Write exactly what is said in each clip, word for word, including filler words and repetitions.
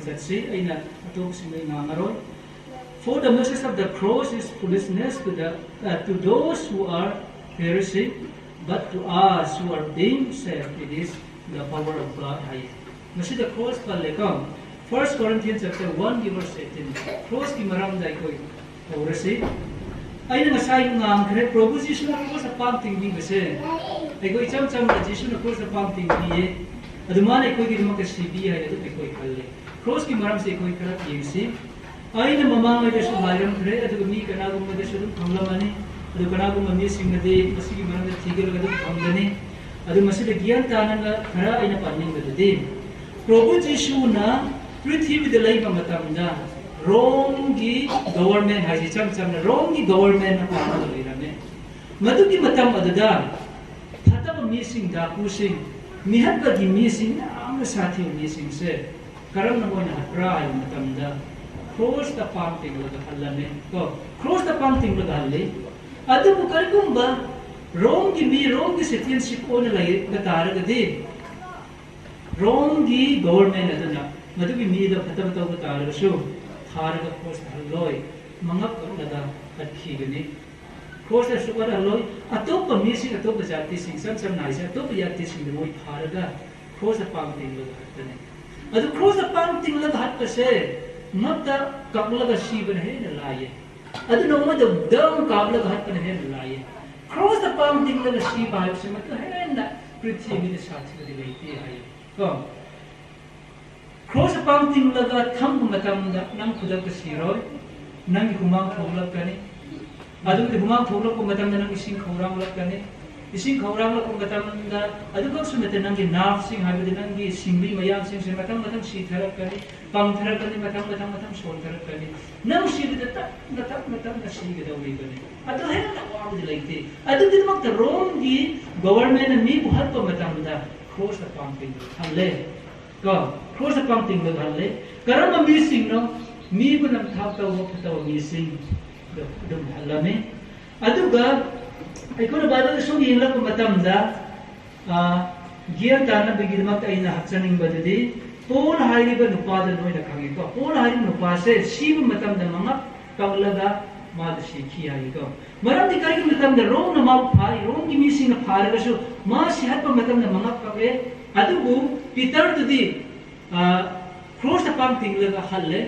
ꯆꯠꯁꯤ꯫ ꯑꯩꯅ ꯑꯇꯣꯞꯄꯁꯤꯡꯗ ꯉꯥꯡꯉꯔꯣꯏ꯫ For the message of the cross is foolishness to the, uh, to those who are perishing, but to us who are being saved it is the power of God ꯍꯥꯏꯌꯦ꯫ ꯃꯁꯤꯗ cross ꯄꯜꯂꯦꯀꯣ꯫ First Corinthians chapter one verse eighteen꯫ Crossꯀꯤ ꯃꯔꯝꯗ ꯑꯩꯈꯣꯏ ꯍꯧꯔꯁꯤ꯫ ꯑꯩꯅ ꯉꯁꯥꯏ ꯉꯥꯡꯈ꯭ꯔꯦ, ꯄ꯭ꯔꯚꯨ ꯖꯤꯁꯨꯅ cross ꯑꯄꯥꯝ ꯇꯤꯡꯕꯤꯕꯁꯦ ꯑꯩꯈꯣꯏ ꯏꯆꯝ ꯆꯝꯅ ꯖꯤꯁꯨꯅ cross ꯑꯄꯥꯝ ꯇꯤꯡꯕꯤꯌꯦ, ꯑꯗꯨꯃꯥꯏꯅ ꯑꯩꯈꯣꯏꯒꯤꯗꯃꯛꯇ ꯁꯤꯕꯤ ꯍꯥꯏꯅ ꯑꯗꯨꯝ ꯑꯩꯈꯣꯏ ꯈꯜꯂꯦ꯫ Crossꯀꯤ ꯃꯔꯝꯁꯦ ꯑꯩꯈꯣꯏ ꯈꯔ ꯌꯦꯡꯁꯤ꯫ ꯑꯩꯅ ꯃꯃꯥꯡꯉꯩꯗꯁꯨ ꯍꯥꯏꯔꯝꯈ꯭ꯔꯦ, ꯑꯗꯨꯒ ꯃꯤ ꯀꯅꯥꯒꯨꯝꯕꯗꯁꯨ ꯑꯗꯨꯝ ꯐꯪꯂꯝꯃꯅꯤ꯫ ꯑꯗꯨ ꯀꯅꯥꯒꯨꯝꯕ ꯃꯤꯁꯤꯡꯅꯗꯤ ꯃꯁꯤꯒꯤ ꯃꯔꯝꯗ ꯊꯤꯒꯠꯂꯒ ꯑꯗꯨꯝ ꯐꯪꯒꯅꯤ꯫ ꯑꯗꯨ ꯃꯁꯤꯗ ꯒ꯭ꯌꯥꯟ ꯇꯥꯅꯕ ꯈꯔ ꯑꯩꯅ ꯄꯥꯅꯤꯡꯕꯗꯨꯗꯤ, ꯄ꯭ꯔꯚꯨ ꯖꯤꯁꯨꯅ ꯄ꯭ꯔꯤꯊꯤꯕꯤꯗ ꯂꯩꯕ ꯃꯇꯝꯗ ꯔꯣꯝꯒꯤ government ꯍꯥꯏꯁꯤ, ꯏꯆꯝ ꯆꯝꯅ ꯔꯣꯝꯒꯤ governmentꯅ ꯄꯥꯜꯂꯒ ꯂꯩꯔꯝꯃꯦ꯫ ꯃꯗꯨꯒꯤ ꯃꯇꯝ ꯑꯗꯨꯗ ꯐꯠꯇꯕ ꯃꯤꯁꯤꯡ, ꯗꯥꯀꯨꯁꯤꯡ, ꯃꯤꯍꯠꯄꯒꯤ ꯃꯤꯁꯤꯡ, ꯌꯥꯝꯅ ꯁꯥꯊꯤꯕ ꯃꯤꯁꯤꯡꯁꯦ ꯀꯔꯝꯅ ꯃꯣꯏꯅ ꯍꯠꯄ꯭ꯔꯥ ꯍꯥꯏꯕ ꯃꯇꯝꯗ, crossꯇ ꯄꯥꯡ ꯇꯤꯡꯂꯒ ꯍꯜꯂꯝꯃꯦ꯫ ꯀꯣ, crossꯇ ꯄꯥꯡ ꯇꯤꯡꯂꯒ ꯍꯜꯂꯤ꯫ ꯑꯗꯨꯕꯨ ꯀꯔꯤꯒꯨꯝꯕ ꯔꯣꯝꯒꯤ ꯃꯤ, ꯔꯣꯝꯒꯤ citizenship ꯑꯣꯏꯅ ꯂꯩꯕ ꯇꯥꯔꯒꯗꯤ, ꯔꯣꯝꯒꯤ government ꯑꯗꯨꯅ ꯃꯗꯨꯒꯤ ꯃꯤꯗꯣ ꯐꯠꯇꯕ ꯇꯧꯕ ꯇꯥꯔꯒꯁꯨ ꯊꯥꯔꯒ crossꯇ ꯍꯜꯂꯣꯏ, ꯃꯉꯛ ꯀꯛꯂꯒ ꯍꯠꯈꯤꯒꯅꯤ꯫ Crossꯇ ꯁꯨꯛꯍꯠ ꯍꯜꯂꯣꯏ꯫ ꯑꯇꯣꯞꯄ ꯃꯤꯁꯤꯡ, ꯑꯇꯣꯞꯄ ꯖꯥꯇꯤꯁꯤꯡ, ꯏꯆꯝ ꯆꯝꯅ ꯍꯥꯏꯁꯦ, ꯑꯇꯣꯞꯄ ꯖꯥꯇꯤꯁꯤꯡꯗ ꯃꯣꯏ ꯊꯥꯔꯒ crossꯇ ꯄꯥꯡ ꯇꯤꯡꯂꯒ ꯍꯠꯀꯅꯤ꯫ ꯑꯗꯨ crossꯇ ꯄꯥꯡ ꯇꯤꯡꯂꯒ ꯍꯠꯄꯁꯦ ꯉꯛꯇ ꯀꯛꯂꯒ ꯁꯤꯕꯅ ꯍꯦꯟꯅ ꯂꯥꯏꯌꯦ꯫ ꯑꯗꯨꯅ ꯃꯣꯏꯗ ꯗꯝ ꯀꯥꯞꯂꯒ ꯍꯠꯄꯅ ꯍꯦꯟꯅ ꯂꯥꯏꯌꯦ꯫ Crossꯇ ꯄꯥꯡ ꯇꯤꯡꯂꯒ ꯁꯤꯕ ꯍꯥꯏꯕꯁꯤ ꯃꯗꯨ ꯍꯦꯟꯅ ꯄ꯭ꯔꯤꯊꯤꯕꯤꯗ ꯁꯥꯊꯤꯕꯗꯤ ꯂꯩꯇꯦ ꯍꯥꯏꯌꯦ꯫ ꯀꯣ? Crossꯇ ꯄꯥꯡ ꯇꯤꯡꯂꯒ ꯊꯝꯕ ꯃꯇꯝꯗ ꯅꯪ ꯈꯨꯗꯛꯇ ꯁꯤꯔꯣꯏ, ꯅꯪꯒꯤ ꯍꯨꯃꯥꯡ ꯊꯣꯛꯂꯛꯀꯅꯤ, ꯑꯗꯨꯒꯤ ꯍꯨꯃꯥꯡ ꯊꯣꯛꯂꯛꯄ ꯃꯇꯝꯗ ꯅꯪ ꯏꯁꯤꯡ ꯈꯧꯔꯥꯡꯂꯛꯀꯅꯤ, ꯏꯁꯤꯡ ꯈꯧꯔꯥꯡꯂꯛꯄ ꯃꯇꯝꯗ ꯑꯗꯨꯈꯛꯁꯨ ꯅꯠꯇꯦ, ꯅꯪꯒꯤ nerveꯁꯤꯡ ꯍꯥꯏꯕꯗꯤ ꯅꯪꯒꯤ ꯁꯤꯡꯂꯤ ꯃꯌꯥꯝꯁꯤꯡꯁꯦ ꯃꯊꯪ ꯃꯊꯪ ꯁꯤꯊꯔꯛꯀꯅꯤ, ꯄꯪꯊꯔꯛꯀꯅꯤ, ꯃꯊꯪ ꯃꯊꯪ ꯃꯊꯪ ꯁꯣꯟꯊꯔꯛꯀꯅꯤ꯫ ꯅꯪ ꯁꯤꯕꯗ ꯇꯞꯅ ꯇꯞꯅ ꯇꯞꯅ ꯁꯤꯒꯗꯧꯔꯤꯕꯅꯤ꯫ ꯑꯗꯨ ꯍꯦꯟꯅ ꯑꯋꯥꯕꯗꯤ ꯂꯩꯇꯦ꯫ ꯑꯗꯨꯒꯤꯗꯃꯛꯇ ꯔꯣꯝꯒꯤ governmentꯅ ꯃꯤꯕꯨ ꯍꯥꯠꯄ ꯃꯇꯝꯗ crossꯇ ꯄꯥꯡ ꯇꯤꯡꯂꯒ ꯍꯜꯂꯦ꯫ ꯀꯣ? Crossꯇ ꯄꯥꯡ ꯇꯤꯡꯂꯒ ꯍꯜꯂꯦ꯫ ꯀꯔꯝꯕ ꯃꯤꯁꯤꯡꯅꯣ? ꯃꯤꯕꯨ ꯅꯝꯊꯥꯛ ꯇꯧꯕ ꯐꯠꯇꯕ ꯃꯤꯁꯤꯡ꯫ ꯑꯗꯨ ꯑꯗꯨꯝ ꯍꯜꯂꯝꯃꯤ꯫ ꯑꯗꯨꯒ ꯑꯩꯈꯣꯏꯅ Bibleꯗ ꯁꯨꯝ ꯌꯦꯡꯂꯛꯄ ꯃꯇꯝꯗ, ꯑ, ꯒ꯭ꯌꯥꯟ ꯇꯥꯅꯕꯒꯤꯗꯃꯛꯇ ꯑꯩꯅ ꯍꯥꯞꯆꯅꯤꯡꯕꯗꯨꯗꯤ, ꯄꯣꯜ ꯍꯥꯏꯔꯤꯕ ꯅꯨꯄꯥꯗ ꯅꯣꯏꯅ ꯈꯪꯉꯤꯀꯣ, ꯄꯣꯜ ꯍꯥꯏꯔꯤꯕ ꯅꯨꯄꯥꯁꯦ ꯁꯤꯕ ꯃꯇꯝꯗ ꯃꯉꯛ ꯀꯛꯂꯒ ꯃꯥꯗ ꯁꯤꯈꯤ ꯍꯥꯏꯀꯣ꯫ ꯃꯔꯝꯗꯤ ꯀꯔꯤꯒꯤ ꯃꯇꯝꯗ ꯔꯣꯝꯅ ꯃꯥꯕꯨ ꯐꯥꯔꯤ, ꯔꯣꯝꯒꯤ ꯃꯤꯁꯤꯡꯅ ꯐꯥꯔꯒꯁꯨ ꯃꯥ ꯁꯤꯍꯠꯄ ꯃꯇꯝꯗ ꯃꯉꯛ ꯀꯛꯑꯦ꯫ ꯑꯗꯨꯕꯨ ꯄꯤꯇꯔꯗꯨꯗꯤ ꯀ꯭ꯔꯣꯁꯇ ꯄꯥꯡ ꯇꯤꯡꯂꯒ ꯍꯜꯂꯦ꯫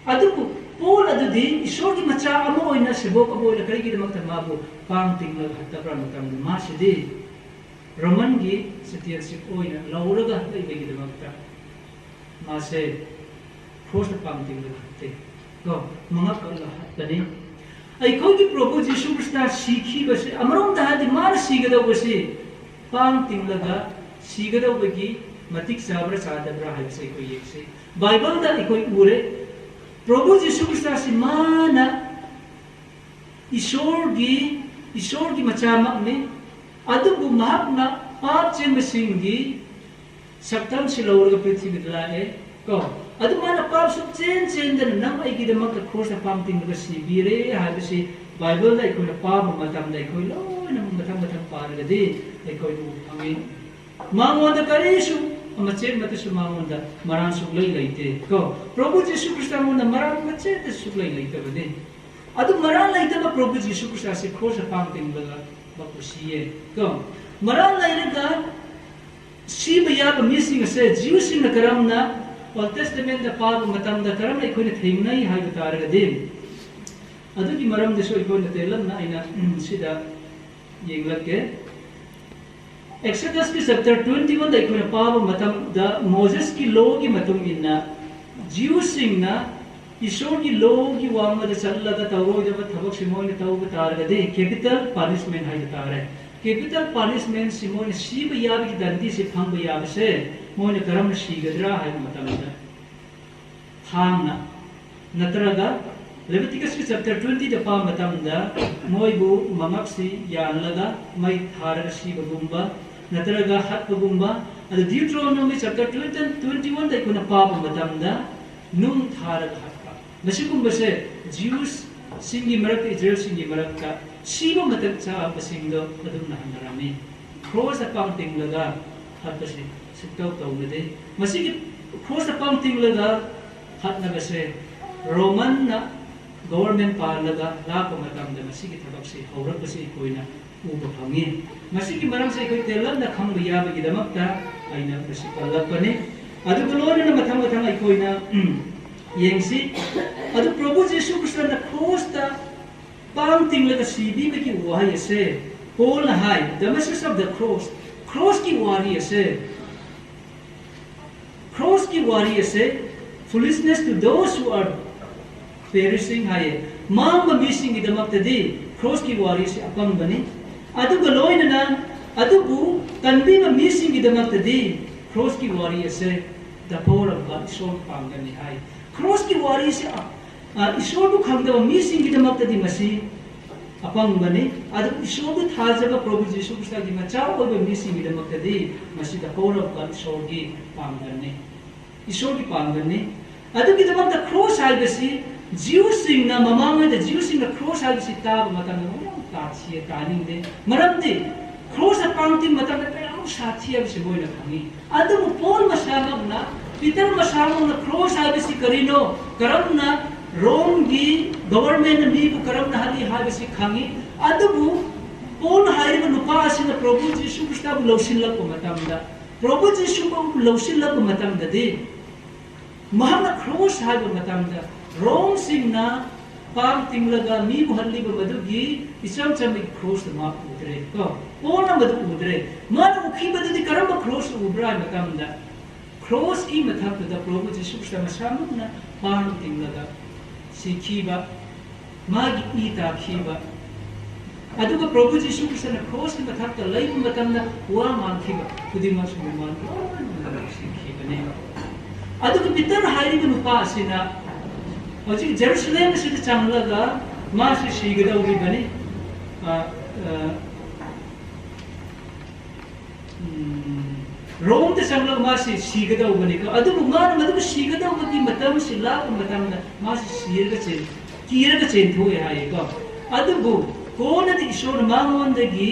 ꯑꯗꯨꯕꯨ ꯄꯣꯜ ꯑꯗꯨꯗꯤ ꯏꯁꯣꯔꯒꯤ ꯃꯆꯥ ꯑꯃ ꯑꯣꯏꯅ, ꯁꯦꯕꯣꯛ ꯑꯃ ꯑꯣꯏꯅ ꯀꯔꯤꯒꯤꯗꯃꯛꯇ ꯃꯥꯕꯨ ꯄꯥꯡ ꯇꯤꯡꯂꯒ ꯍꯠꯇꯕ꯭ꯔꯥ ꯃꯇꯝꯗ ꯃꯥꯁꯤꯗꯤ ꯔꯣꯃꯟꯒꯤ ꯁꯤꯇꯤꯖꯟꯁꯤꯞ ꯑꯣꯏꯅ ꯂꯧꯔꯒ ꯂꯩꯕꯒꯤꯗꯃꯛꯇ ꯃꯥꯁꯦ ꯀ꯭ꯔꯣꯁꯇ ꯄꯥꯡ ꯇꯤꯡꯂꯒ ꯍꯠꯇꯦ꯫ ꯀꯣ, ꯃꯉꯛ ꯀꯛꯂꯒ ꯍꯠꯄꯅꯤ꯫ ꯑꯩꯈꯣꯏꯒꯤ ꯄ꯭ꯔꯚꯨ ꯖꯤꯁꯨ ꯈ꯭ꯔꯤꯁꯇ ꯁꯤꯈꯤꯕꯁꯦ ꯑꯃꯔꯣꯝꯗ ꯍꯥꯏꯔꯗꯤ ꯃꯥꯅ ꯁꯤꯒꯗꯧꯕꯁꯤ ꯄꯥꯡ ꯇꯤꯡꯂꯒ ꯁꯤꯒꯗꯧꯕꯒꯤ ꯃꯇꯤꯛ ꯆꯥꯕ꯭ꯔꯥ ꯆꯥꯗꯕ꯭ꯔꯥ ꯍꯥꯏꯕꯁꯦ ꯑꯩꯈꯣꯏ ꯌꯦꯡꯁꯤ꯫ ꯕꯥꯏꯕꯜꯗ ꯑꯩꯈꯣꯏ ꯎꯔꯦ, ꯄ꯭ꯔꯚꯨ ꯖꯤꯁꯨ ꯈ꯭ꯔꯤꯁꯇ ꯑꯁꯤ ꯃꯥꯅ ꯏꯁꯣꯔꯒꯤ, ꯏꯁꯣꯔꯒꯤ ꯃꯆꯥꯃꯛꯅꯤ꯫ ꯑꯗꯨꯕꯨ ꯃꯍꯥꯛꯅ ꯄꯥꯞ ꯆꯦꯟꯕꯁꯤꯡꯒꯤ ꯁꯛꯇꯝꯁꯤ ꯂꯧꯔꯒ ꯄ꯭ꯔꯤꯊꯤꯕꯤꯗ ꯂꯥꯛꯑꯦ꯫ ꯀꯣ, ꯑꯗꯨ ꯃꯥꯅ ꯄꯥꯞ ꯁꯨꯛꯆꯦꯟ ꯆꯦꯟꯗꯅ ꯅꯪ ꯑꯩꯒꯤꯗꯃꯛꯇ ꯀ꯭ꯔꯣꯁꯇ ꯄꯥꯡ ꯇꯤꯡꯂꯒ ꯁꯤꯕꯤꯔꯦ ꯍꯥꯏꯕꯁꯤ ꯕꯥꯏꯕꯜꯗ ꯑꯩꯈꯣꯏꯅ ꯄꯥꯕ ꯃꯇꯝꯗ ꯑꯩꯈꯣꯏ ꯂꯣꯏꯅꯃꯛ ꯃꯊꯪ ꯃꯊꯪ ꯄꯥꯔꯒꯗꯤ ꯑꯩꯈꯣꯏꯅ ꯎꯕ ꯐꯪꯉꯤ꯫ ꯃꯉꯣꯟꯗ ꯀꯔꯤꯁꯨ, ꯃꯆꯦꯠ ꯃꯇꯁꯨ ꯃꯉꯣꯟꯗ ꯃꯔꯥꯟ ꯁꯨꯛꯂꯩ ꯂꯩꯇꯦ꯫ ꯀꯣ, ꯄ꯭ꯔꯚꯨ ꯖꯤꯁꯨ ꯈ꯭ꯔꯤꯁꯇ ꯃꯉꯣꯟꯗ ꯃꯔꯥꯟ ꯃꯆꯦꯠ ꯃꯇꯁꯨ ꯁꯨꯛꯂꯩ ꯂꯩꯇꯕꯅꯤ꯫ ꯑꯗꯨ ꯃꯔꯥꯟ ꯂꯩꯇꯕ ꯄ꯭ꯔꯚꯨ ꯖꯤꯁꯨ ꯈ꯭ꯔꯤꯁꯇ ꯑꯁꯤ ꯀ꯭ꯔꯣꯁꯇ ꯄꯥꯡ ꯇꯤꯡꯂꯒ ꯃꯄꯨ ꯁꯤꯌꯦ꯫ ꯀꯣ, ꯃꯔꯥꯟ ꯂꯩꯔꯒ ꯁꯤꯕ ꯌꯥꯕ ꯃꯤꯁꯤꯡ ꯑꯁꯦ ꯖꯤꯎꯁꯤꯡꯅ ꯀꯔꯝꯅ ꯑꯣꯜ ꯇꯦꯁꯇꯃꯦꯟꯗ ꯄꯥꯕ ꯃꯇꯝꯗ ꯀꯔꯝꯅ ꯑꯩꯈꯣꯏꯅ ꯊꯦꯡꯅꯩ ꯍꯥꯏꯕ ꯇꯥꯔꯒꯗꯤ, ꯑꯗꯨꯒꯤ ꯃꯔꯝꯗꯁꯨ ꯑꯩꯈꯣꯏꯅ ꯇꯦꯜꯂꯞꯅ ꯑꯩꯅ, ꯎꯝ, ꯁꯤꯗ ꯌꯦꯡꯂꯛꯀꯦ꯫ ꯑꯦꯛꯁꯣꯗꯁꯀꯤ ꯆꯦꯞꯇꯔ ꯇ꯭ꯋꯦꯟꯇꯤ ꯋꯥꯟꯗ ꯑꯩꯈꯣꯏꯅ ꯄꯥꯕ ꯃꯇꯝꯗ ꯃꯣꯖꯦꯁꯀꯤ ꯂꯣꯒꯤ ꯃꯇꯨꯡ ꯏꯟꯅ ꯖꯤꯎꯁꯤꯡꯅ ꯏꯁꯣꯔꯒꯤ ꯂꯣꯒꯤ ꯋꯥꯡꯃꯗ ꯆꯠꯂꯒ ꯇꯧꯔꯣꯏꯗꯕ ꯊꯕꯛꯁꯤ ꯃꯣꯏꯅ ꯇꯧꯕ ꯇꯥꯔꯒꯗꯤ ꯀꯦꯄꯤꯇꯦꯜ ꯄꯥꯅꯤꯁꯃꯦꯟ ꯍꯥꯏꯕ ꯇꯥꯔꯦ꯫ ꯀꯦꯄꯤꯇꯦꯜ ꯄꯥꯅꯤꯁꯃꯦꯟꯁꯤ ꯃꯣꯏꯅ ꯁꯤꯕ ꯌꯥꯕꯒꯤ ꯗꯟꯗꯤꯁꯤ ꯐꯪꯕ ꯌꯥꯕꯁꯦ ꯃꯣꯏꯅ ꯀꯔꯝꯅ ꯁꯤꯒꯗ꯭ꯔꯥ ꯍꯥꯏꯕ ꯃꯇꯝꯗ ꯊꯥꯡꯅ ꯅꯠꯇ꯭ꯔꯒ ꯂꯦꯕꯤꯇꯤꯀꯁꯀꯤ ꯆꯦꯞꯇꯔ ꯇ꯭ꯋꯦꯟꯇꯤꯗ ꯄꯥꯕ ꯃꯇꯝꯗ ꯃꯣꯏꯕꯨ ꯃꯉꯛꯁꯤ ꯌꯥꯜꯂꯒ ꯃꯩ ꯊꯥꯔꯒ ꯁꯤꯕꯒꯨꯝꯕ ꯅꯠꯇ꯭ꯔꯒ ꯍꯠꯄꯒꯨꯝꯕ, ꯑꯗꯨ ꯗ꯭ꯌꯨꯇ꯭ꯔꯣꯅꯣꯃꯤ ꯆꯦꯞꯇꯔ ꯇ꯭ꯋꯦꯟꯇꯤ, ꯇ꯭ꯋꯦꯟꯇꯤ ꯋꯥꯟꯗ ꯑꯩꯈꯣꯏꯅ ꯄꯥꯕ ꯃꯇꯝꯗ ꯅꯨꯡ ꯊꯥꯔꯒ ꯍꯠꯄ, ꯃꯁꯤꯒꯨꯝꯕꯁꯦ ꯖ꯭ꯌꯨꯁꯁꯤꯡꯒꯤ ꯃꯔꯛꯇ, ꯏꯖꯔꯦꯜꯁꯤꯡꯒꯤ ꯃꯔꯛꯇ ꯁꯤꯕ ꯃꯇꯝ ꯆꯥꯕꯁꯤꯡꯗꯣ ꯑꯗꯨꯝꯅ ꯍꯟꯅꯔꯝꯃꯤ꯫ ꯀ꯭ꯔꯣꯁꯇ ꯄꯥꯡ ꯇꯤꯡꯂꯒ ꯍꯥꯠꯄꯁꯤ ꯁꯨꯛꯇꯧ ꯇꯧꯅꯗꯦ꯫ ꯃꯁꯤꯒꯤ ꯈ꯭ꯔꯣꯁꯇ ꯄꯥꯡ ꯇꯤꯡꯂꯒ ꯍꯥꯠꯅꯕꯁꯦ ꯔꯣꯃꯟꯅ ꯒꯣꯕꯔꯃꯦꯟ ꯄꯥꯜꯂꯒ ꯂꯥꯛꯄ ꯃꯇꯝꯗ ꯃꯁꯤꯒꯤ ꯊꯕꯛꯁꯤ ꯍꯧꯔꯛꯄꯁꯤ ꯑꯩꯈꯣꯏꯅ ꯎꯕ ꯐꯪꯉꯤ꯫ ꯃꯁꯤꯒꯤ ꯃꯔꯝꯁꯤ ꯑꯩꯈꯣꯏ ꯇꯦꯜꯂꯞꯅ ꯈꯪꯕ ꯌꯥꯕꯒꯤꯗꯃꯛꯇ ꯑꯩꯅ ꯃꯁꯤ ꯄꯜꯂꯛꯄꯅꯤ꯫ ꯑꯗꯨꯒ ꯂꯣꯏꯅꯅ ꯃꯊꯪ ꯃꯊꯪ ꯑꯩꯈꯣꯏꯅ ꯌꯦꯡꯁꯤ꯫ ꯑꯗꯨ ꯄ꯭ꯔꯚꯨ ꯖꯤꯁꯨ ꯈ꯭ꯔꯤꯁꯇꯅ ꯈ꯭ꯔꯣꯁꯇ ꯄꯥꯡ ꯇꯤꯡꯂꯒ ꯁꯤꯕꯤꯕꯒꯤ ꯋꯥꯍꯩ ꯑꯁꯦ ꯄꯣꯜꯅ ꯍꯥꯏ, "The message of the cross", ꯈ꯭ꯔꯣꯁꯀꯤ ꯋꯥꯔꯤ ꯑꯁꯦ, ꯈ꯭ꯔꯣꯁꯀꯤ ꯋꯥꯔꯤ ꯑꯁꯦ "foolishness to those who are perishing" ꯍꯥꯏꯌꯦ꯫ ꯃꯥꯡꯕ ꯃꯤꯁꯤꯡꯒꯤꯗꯃꯛꯇꯗꯤ ꯈ꯭ꯔꯣꯁꯀꯤ ꯋꯥꯔꯤ ꯑꯁꯤ ꯑꯄꯪꯕꯅꯤ꯫ ꯑꯗꯨꯒ ꯂꯣꯏꯅꯅ ꯑꯗꯨꯕꯨ ꯀꯟꯕꯤꯕ ꯃꯤꯁꯤꯡꯒꯤꯗꯃꯛꯇꯗꯤ ꯈ꯭ꯔꯣꯁꯀꯤ ꯋꯥꯔꯤ ꯑꯁꯦ "the power of God", ꯏꯁꯣꯔꯒꯤ ꯄꯥꯡꯒꯜꯅꯤ ꯍꯥꯏ꯫ ꯈ꯭ꯔꯣꯁꯀꯤ ꯋꯥꯔꯤꯁꯤ ꯑ, ꯑ, ꯏꯁꯣꯔꯕꯨ ꯈꯪꯗꯕ ꯃꯤꯁꯤꯡꯒꯤꯗꯃꯛꯇꯗꯤ ꯃꯁꯤ ꯑꯄꯪꯕꯅꯤ꯫ ꯑꯗꯨꯕꯨ ꯏꯁꯣꯔꯕꯨ ꯊꯥꯖꯕ ꯄ꯭ꯔꯚꯨ ꯖꯤꯁꯨ ꯈ꯭ꯔꯤꯁꯇꯒꯤ ꯃꯆꯥ ꯑꯣꯏꯕ ꯃꯤꯁꯤꯡꯒꯤꯗꯃꯛꯇꯗꯤ ꯃꯁꯤ "the power of God", ꯏꯁꯣꯔꯒꯤ ꯄꯥꯡꯒꯜꯅꯤ꯫ ꯏꯁꯣꯔꯒꯤ ꯄꯥꯡꯒꯜꯅꯤ꯫ ꯑꯗꯨꯒꯤꯗꯃꯛꯇ ꯈ꯭ꯔꯣꯁ ꯍꯥꯏꯕꯁꯤ ꯖꯤꯎꯁꯤꯡꯅ, ꯃꯃꯥꯡꯉꯩꯗ ꯖꯤꯎꯁꯤꯡꯅ ꯈ꯭ꯔꯣꯁ ꯍꯥꯏꯕꯁꯤ ꯇꯥꯕ ꯃꯇꯝꯗ ꯃꯣꯏ ꯌꯥꯝ ꯇꯥꯊꯤꯌꯦ, ꯇꯥꯅꯤꯡꯗꯦ꯫ ꯃꯔꯝꯗꯤ ꯈ꯭ꯔꯣꯁꯇ ꯄꯥꯡꯇꯤꯡ ꯃꯇꯝꯗ ꯀꯌꯥꯃꯨꯛ ꯁꯥꯊꯤ ꯍꯥꯏꯕꯁꯤ ꯃꯣꯏꯅ ꯈꯪꯉꯤ꯫ ꯑꯗꯨꯕꯨ ꯄꯣꯜ ꯃꯁꯥꯃꯛꯅ, ꯄꯤꯇꯔ ꯃꯁꯥꯃꯛꯅ ꯈ꯭ꯔꯣꯁ ꯍꯥꯏꯕꯁꯤ ꯀꯔꯤꯅꯣ, ꯀꯔꯝꯅ ꯔꯣꯝꯒꯤ ꯒꯣꯕꯔꯃꯦꯟꯅ ꯃꯤꯕꯨ ꯀꯔꯝꯅ ꯍꯜꯂꯤ ꯍꯥꯏꯕꯁꯤ ꯈꯪꯉꯤ꯫ ꯑꯗꯨꯕꯨ ꯄꯣꯜ ꯍꯥꯏꯔꯤꯕ ꯅꯨꯄꯥ ꯑꯁꯤꯅ ꯄ꯭ꯔꯚꯨ ꯖꯤꯁꯨ ꯈ꯭ꯔꯤꯁꯇꯕꯨ ꯂꯧꯁꯤꯜꯂꯛꯄ ꯃꯇꯝꯗ, ꯄ꯭ꯔꯚꯨ ꯖꯤꯁꯨꯕꯨ ꯂꯧꯁꯤꯜꯂꯛꯄ ꯃꯇꯝꯗꯗꯤ, ꯃꯍꯥꯛꯅ ꯈ꯭ꯔꯣꯁ ꯍꯥꯏꯕ ꯃꯇꯝꯗ ꯔꯣꯝꯁꯤꯡꯅ ꯄꯥꯡ ꯇꯤꯡꯂꯒ ꯃꯤꯕꯨ ꯍꯜꯂꯤꯕ ꯃꯗꯨꯒꯤ ꯏꯆꯝ ꯆꯝꯕꯒꯤ ꯈ꯭ꯔꯣꯁꯇ ꯃꯥ ꯎꯗ꯭ꯔꯦ ꯀꯣ꯫ ꯄꯣꯜꯅ ꯃꯗꯨ ꯎꯗ꯭ꯔꯦ꯫ ꯃꯥꯅ ꯎꯈꯤꯕꯗꯨꯗꯤ ꯀꯔꯝꯕ ꯈ꯭ꯔꯣꯁ ꯎꯕ꯭ꯔꯥ ꯍꯥꯏꯕ ꯃꯇꯝꯗ, ꯈ꯭ꯔꯣꯁꯀꯤ ꯃꯊꯛꯇꯨꯗ ꯄ꯭ꯔꯚꯨ ꯖꯤꯁꯨ ꯈ꯭ꯔꯤꯁꯇ ꯃꯁꯥꯃꯛꯅ ꯄꯥꯡ ꯇꯤꯡꯂꯒ ꯁꯤꯈꯤꯕ, ꯃꯥꯒꯤ ꯏ ꯇꯥꯈꯤꯕ, ꯑꯗꯨꯒ ꯄ꯭ꯔꯚꯨ ꯖꯤꯁꯨ ꯈ꯭ꯔꯤꯁꯇꯅ ꯈ꯭ꯔꯣꯁꯀꯤ ꯃꯊꯛꯇ ꯂꯩꯕ ꯃꯇꯝꯗ ꯋꯥ ꯉꯥꯡꯈꯤꯕ ꯈꯨꯗꯤꯡꯃꯛꯁꯨ ꯃꯃꯥꯟ ꯂꯣꯏꯅꯃꯛ ꯁꯤꯈꯤꯕꯅꯤ꯫ ꯑꯗꯨꯒ ꯄꯤꯇꯔ ꯍꯥꯏꯔꯤꯕ ꯅꯨꯄꯥ ꯑꯁꯤꯅ ꯍꯧꯖꯤꯛ ꯖꯦꯔꯨꯁꯂꯦꯝ ꯑꯁꯤꯗ ꯆꯪꯂꯒ ꯃꯥꯁꯤ ꯁꯤꯒꯗꯧꯔꯤꯕꯅꯤ꯫ ꯑ, ꯑ, ꯎꯝ, ꯔꯣꯝꯗ ꯆꯪꯂꯒ ꯃꯥꯁꯤ ꯁꯤꯒꯗꯧꯕꯅꯤꯀꯣ꯫ ꯑꯗꯨꯕꯨ ꯃꯥꯅ ꯃꯗꯨ ꯁꯤꯒꯗꯧꯕꯒꯤ ꯃꯇꯝꯁꯤ ꯂꯥꯛꯄ ꯃꯇꯝꯗ ꯃꯥꯁꯤ ꯁꯤꯔꯒ ꯆꯦꯟ-, ꯀꯤꯔꯒ ꯆꯦꯟꯊꯣꯛꯑꯦ ꯍꯥꯏꯌꯦꯀꯣ꯫ ꯑꯗꯨꯕꯨ ꯀꯣꯟꯅꯗꯤ ꯏꯁꯣꯔꯅ ꯃꯉꯣꯟꯗꯒꯤ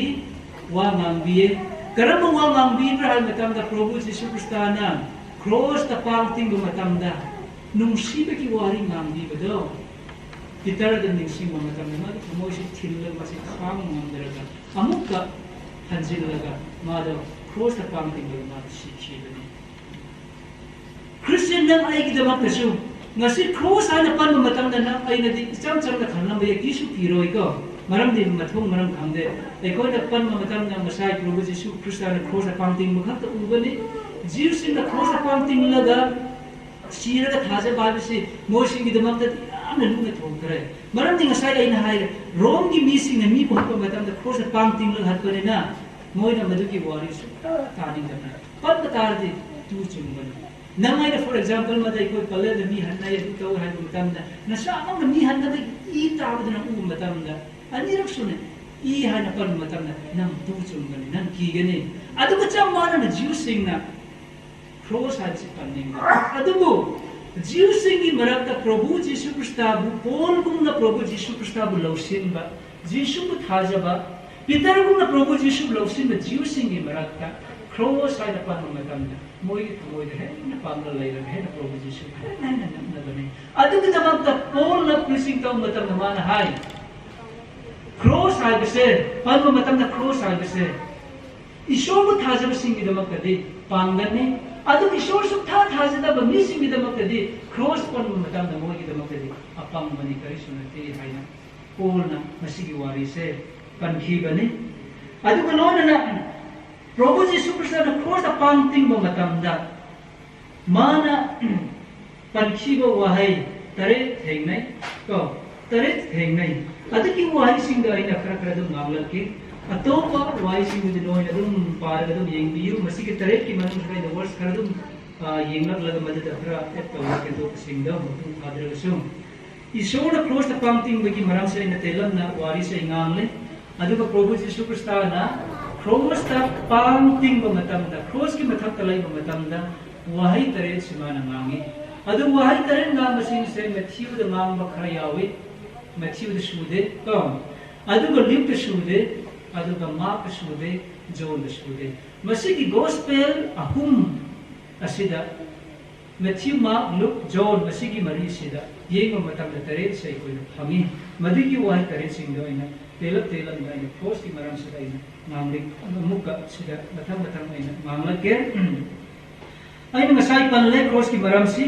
ꯋꯥ ꯉꯥꯡꯕꯤꯌꯦ꯫ ꯀꯔꯝꯕ ꯋꯥ ꯉꯥꯡꯕꯤꯕ꯭ꯔꯥ ꯍꯥꯏꯕ ꯃꯇꯝꯗ, ꯄ꯭ꯔꯚꯨ ꯖꯤꯁꯨ ꯈ꯭ꯔꯤꯁꯇꯅ ꯀ꯭ꯔꯣꯁꯇ ꯄꯥꯡ ꯇꯤꯡꯕ ꯃꯇꯝꯗ ꯅꯨꯡꯁꯤꯕꯒꯤ ꯋꯥꯔꯤ ꯉꯥꯡꯕꯤꯕꯗꯣ ꯄꯤꯇꯔꯗ ꯅꯤꯡꯁꯤꯡꯕ ꯃꯇꯝꯗ, ꯃꯥꯒꯤ ꯊꯃꯣꯏꯁꯤ ꯊꯤꯜꯂꯒ, ꯃꯁꯤ ꯈꯥꯡꯕ ꯉꯝꯗ꯭ꯔꯒ, ꯑꯃꯨꯛꯀ ꯍꯟꯖꯤꯜꯂꯒ ꯃꯥꯗꯣ ꯀ꯭ꯔꯣꯁꯇ ꯄꯥꯡ ꯇꯤꯡꯂꯒ ꯃꯥꯗꯣ ꯁꯤꯈꯤꯕꯅꯤ꯫ ꯈ꯭ꯔꯤꯁꯇꯤꯌꯟ, ꯅꯪ ꯑꯩꯒꯤꯗꯃꯛꯇꯁꯨ ꯉꯁꯤ ꯀ꯭ꯔꯣꯁ ꯍꯥꯏꯅ ꯄꯟꯕ ꯃꯇꯝꯗ, ꯅꯪ ꯑꯩꯅꯗꯤ ꯏꯆꯝ ꯆꯝꯅ ꯈꯜꯂꯝꯕ ꯌꯥꯏ, ꯀꯤꯁꯨ ꯀꯤꯔꯣꯏꯀꯣ, ꯃꯔꯝꯗꯤ ꯃꯊꯣꯡ ꯃꯔꯝ ꯈꯪꯗꯦ꯫ ꯑꯩꯈꯣꯏꯅ ꯄꯟꯕ ꯃꯇꯝꯗ ꯉꯁꯥꯏ ꯄ꯭ꯔꯚꯨ ꯖꯤꯁꯨ ꯈ꯭ꯔꯤꯁꯇꯅ ꯀ꯭ꯔꯣꯁꯇ ꯄꯥꯡ ꯇꯤꯡꯕ ꯈꯛꯇ ꯎꯕꯅꯤ꯫ ꯖꯤꯎꯁꯤꯡꯅ ꯀ꯭ꯔꯣꯁꯇ ꯄꯥꯡ ꯇꯤꯡꯂꯒ ꯁꯤꯔꯒ ꯊꯥꯖꯕ ꯍꯥꯏꯕꯁꯤ ꯃꯣꯏꯁꯤꯡꯒꯤꯗꯃꯛꯇꯗꯤ ꯌꯥꯝꯅ ꯂꯨꯅ ꯊꯣꯛꯈ꯭ꯔꯦ꯫ ꯃꯔꯝꯗꯤ ꯉꯁꯥꯏ ꯑꯩꯅ ꯍꯥꯏꯔꯦ, ꯔꯣꯝꯒꯤ ꯃꯤꯁꯤꯡꯅ ꯃꯤꯕꯨ ꯍꯥꯠꯄ ꯃꯇꯝꯗ ꯀ꯭ꯔꯣꯁꯇ ꯄꯥꯡ ꯇꯤꯡꯂꯒ ꯍꯥꯠꯄꯅꯤꯅ ꯃꯣꯏꯅ ꯃꯗꯨꯒꯤ ꯋꯥꯔꯤ ꯁꯨꯡꯇꯥ ꯇꯥꯅꯤꯡꯗꯕꯅꯤ꯫ ꯄꯟꯕ ꯇꯥꯔꯗꯤ ꯇꯨ ꯆꯨꯝꯕꯅꯤ꯫ ꯅꯪ ꯑꯩꯅ, for example ꯑꯃꯗ ꯑꯩꯈꯣꯏ ꯄꯜꯂꯦꯗ ꯃꯤ ꯍꯟꯅꯩ, ꯑꯗꯨ ꯇꯧ ꯍꯥꯏꯕ ꯃꯇꯝꯗ, ꯅꯁꯥꯃꯛꯅ ꯃꯤ ꯍꯟꯅꯕꯒꯤ ꯏ ꯇꯥꯕꯗꯨ ꯅꯪ ꯎꯕ ꯃꯇꯝꯗ, ꯑꯅꯤꯔꯛ ꯁꯨꯅ ꯏ ꯍꯥꯏꯅ ꯄꯟꯕ ꯃꯇꯝꯗ ꯅꯪ ꯇꯨ ꯆꯨꯝꯒꯅꯤ, ꯅꯪ ꯀꯤꯒꯅꯤ꯫ ꯑꯗꯨꯒ ꯆꯞ ꯃꯥꯟꯅꯅ ꯖꯤꯎꯁꯤꯡꯅ ꯀ꯭ꯔꯣꯁ ꯍꯥꯏꯕꯁꯤ ꯄꯟꯅꯤꯡꯕ꯫ ꯑꯗꯨꯕꯨ ꯖꯤꯎꯁꯤꯡꯒꯤ ꯃꯔꯛꯇ ꯄ꯭ꯔꯚꯨ ꯖꯤꯁꯨ ꯈ꯭ꯔꯤꯁꯇꯕꯨ, ꯄꯣꯜꯒꯨꯝꯅ ꯄ꯭ꯔꯚꯨ ꯖꯤꯁꯨ ꯈ꯭ꯔꯤꯁꯇꯕꯨ ꯂꯧꯁꯤꯟꯕ, ꯖꯤꯁꯨꯕꯨ ꯊꯥꯖꯕ, ꯄꯤꯇꯔꯒꯨꯝꯅ ꯄ꯭ꯔꯚꯨ ꯖꯤꯁꯨꯕꯨ ꯂꯧꯁꯤꯟꯕ ꯖꯤꯎꯁꯤꯡꯒꯤ ꯃꯔꯛꯇ ꯀ꯭ꯔꯣꯁ ꯍꯥꯏꯅ ꯄꯟꯕ ꯃꯇꯝꯗ ꯃꯣꯏꯒꯤ ꯊꯃꯣꯏꯗ ꯍꯦꯟꯅ ꯄꯥꯝꯅ ꯂꯩꯔꯒ ꯍꯦꯟꯅ ꯄ꯭ꯔꯚꯨ ꯖꯤꯁꯨ ꯍꯦꯟꯅ ꯍꯦꯟꯅ ꯅꯛꯅꯕꯅꯤ꯫ ꯑꯗꯨꯒꯤꯗꯃꯛꯇ ꯄꯣꯜꯅ preaching ꯇꯧꯕ ꯃꯇꯝꯗ ꯃꯥꯅ ꯍꯥꯏ, ꯀ꯭ꯔꯣꯁ ꯍꯥꯏꯕꯁꯦ, ꯄꯟꯕ ꯃꯇꯝꯗ ꯀ꯭ꯔꯣꯁ ꯍꯥꯏꯕꯁꯦ ꯏꯁꯣꯔꯕꯨ ꯊꯥꯖꯕꯁꯤꯡꯒꯤꯗꯃꯛꯇꯗꯤ ꯄꯥꯡꯒꯜꯅꯤ, ꯑꯗꯨꯕꯨ ꯏꯁꯣꯔ ꯁꯨꯛꯊꯥ ꯊꯥꯖꯗꯕ ꯃꯤꯁꯤꯡꯒꯤꯗꯃꯛꯇꯗꯤ ꯀ꯭ꯔꯣꯁ ꯄꯟꯕ ꯃꯇꯝꯗ ꯃꯣꯏꯒꯤꯗꯃꯛꯇꯗꯤ ꯑꯄꯪꯕꯅꯤ, ꯀꯔꯤꯁꯨ ꯅꯠꯇꯦ ꯍꯥꯏꯅ ꯄꯣꯜꯅ ꯃꯁꯤꯒꯤ ꯋꯥꯔꯤꯁꯦ ꯄꯟꯈꯤꯕꯅꯤ꯫ ꯑꯗꯨꯒ ꯂꯣꯏꯅꯅ ꯄ꯭ꯔꯚꯨ ꯖꯤꯁꯨ ꯈ꯭ꯔꯤꯁꯇꯅ ꯀ꯭ꯔꯣꯁꯇ ꯄꯥꯡ ꯇꯤꯡꯕ ꯃꯇꯝꯗ ꯃꯥꯅ ꯄꯟꯈꯤꯕ ꯋꯥꯍꯩ ꯇꯔꯦꯠ ꯊꯦꯡꯅꯩ ꯀꯣ, ꯇꯔꯦꯠ ꯊꯦꯡꯅꯩ꯫ ꯑꯗꯨꯒꯤ ꯋꯥꯍꯩꯁꯤꯡꯗꯣ ꯑꯩꯅ ꯈꯔ ꯈꯔ ꯑꯗꯨꯝ ꯉꯥꯡꯂꯛꯀꯦ꯫ ꯑꯇꯣꯞꯄ ꯋꯥꯍꯩꯁꯤꯡꯗꯨꯗꯤ ꯅꯣꯏꯅ ꯑꯗꯨꯝ ꯄꯥꯔꯒ ꯑꯗꯨꯝ ꯌꯦꯡꯕꯤꯌꯨ꯫ ꯃꯁꯤꯒꯤ ꯇꯔꯦꯠꯀꯤ ꯃꯅꯨꯡꯁꯤꯗ ꯑꯩꯅ verse ꯈꯔ ꯑꯗꯨꯝ, ꯑ, ꯌꯦꯡꯂꯛꯂꯒ ꯃꯗꯨꯗ ꯈꯔ add ꯇꯧꯔꯛꯀꯦ, ꯑꯇꯣꯞꯄꯁꯤꯡꯗꯣ ꯃꯄꯨꯡ ꯐꯥꯗ꯭ꯔꯒꯁꯨ꯫ ꯏꯁꯣꯔꯅ ꯀ꯭ꯔꯣꯁꯇ ꯄꯥꯡ ꯇꯤꯡꯕꯒꯤ ꯃꯔꯝꯁꯦ ꯑꯩꯅ ꯇꯦꯜꯂꯞꯅ ꯋꯥꯔꯤꯁꯦ ꯑꯩ ꯉꯥꯡꯂꯦ꯫ ꯑꯗꯨꯒ ꯄ꯭ꯔꯚꯨ ꯖꯤꯁꯨ ꯈ꯭ꯔꯤꯁꯇꯅ ꯀ꯭ꯔꯣꯁꯇ ꯄꯥꯡ ꯇꯤꯡꯕ ꯃꯇꯝꯗ, ꯀ꯭ꯔꯣꯁꯀꯤ ꯃꯊꯛꯇ ꯂꯩꯕ ꯃꯇꯝꯗ ꯋꯥꯍꯩ ꯇꯔꯦꯠꯁꯤ ꯃꯥꯅ ꯉꯥꯡꯉꯤ꯫ ꯑꯗꯨ ꯋꯥꯍꯩ ꯇꯔꯦꯠ ꯉꯥꯡꯕꯁꯤꯡꯁꯦ ꯃꯊꯤꯌꯨꯗ ꯉꯥꯡꯕ ꯈꯔ ꯌꯥꯎꯏ, ꯃꯊꯤꯌꯨꯗ ꯁꯨꯗꯦ ꯀꯣ, ꯑꯗꯨꯒ ꯂꯨꯛꯇ ꯁꯨꯗꯦ꯫ ꯑꯗꯨꯒ ꯃꯥꯔꯛꯇ ꯁꯨꯗꯦ, ꯖꯣꯟꯗ ꯁꯨꯗꯦ꯫ ꯃꯁꯤꯒꯤ ꯒꯣꯁꯄꯦꯜ ꯑꯍꯨꯝ ꯑꯁꯤꯗ, ꯃꯦꯊ꯭ꯌꯨ, ꯃꯥꯔꯛ, ꯂꯨꯛ, ꯖꯣꯟ, ꯃꯁꯤꯒꯤ ꯃꯔꯤꯁꯤꯗ ꯌꯦꯡꯕ ꯃꯇꯝꯗ ꯇꯔꯦꯠꯁꯦ ꯑꯩꯈꯣꯏꯅ ꯐꯪꯉꯤ꯫ ꯃꯗꯨꯒꯤ ꯋꯥꯍꯩ ꯇꯔꯦꯠꯁꯤꯡꯗꯣ ꯑꯩꯅ ꯇꯦꯜꯂꯞ ꯇꯦꯜꯂꯞꯅ ꯑꯩꯅ ꯀ꯭ꯔꯣꯁꯀꯤ ꯃꯔꯝꯁꯤꯗ ꯑꯩꯅ ꯉꯥꯡꯂꯤ꯫ ꯑꯃꯨꯛꯀ ꯁꯤꯗ ꯃꯊꯪ ꯃꯊꯪ ꯑꯩꯅ ꯉꯥꯡꯂꯛꯀꯦ꯫ ꯑꯩꯅ ꯉꯁꯥꯏ ꯄꯜꯂꯦ ꯀ꯭ꯔꯣꯁꯀꯤ ꯃꯔꯝꯁꯤ꯫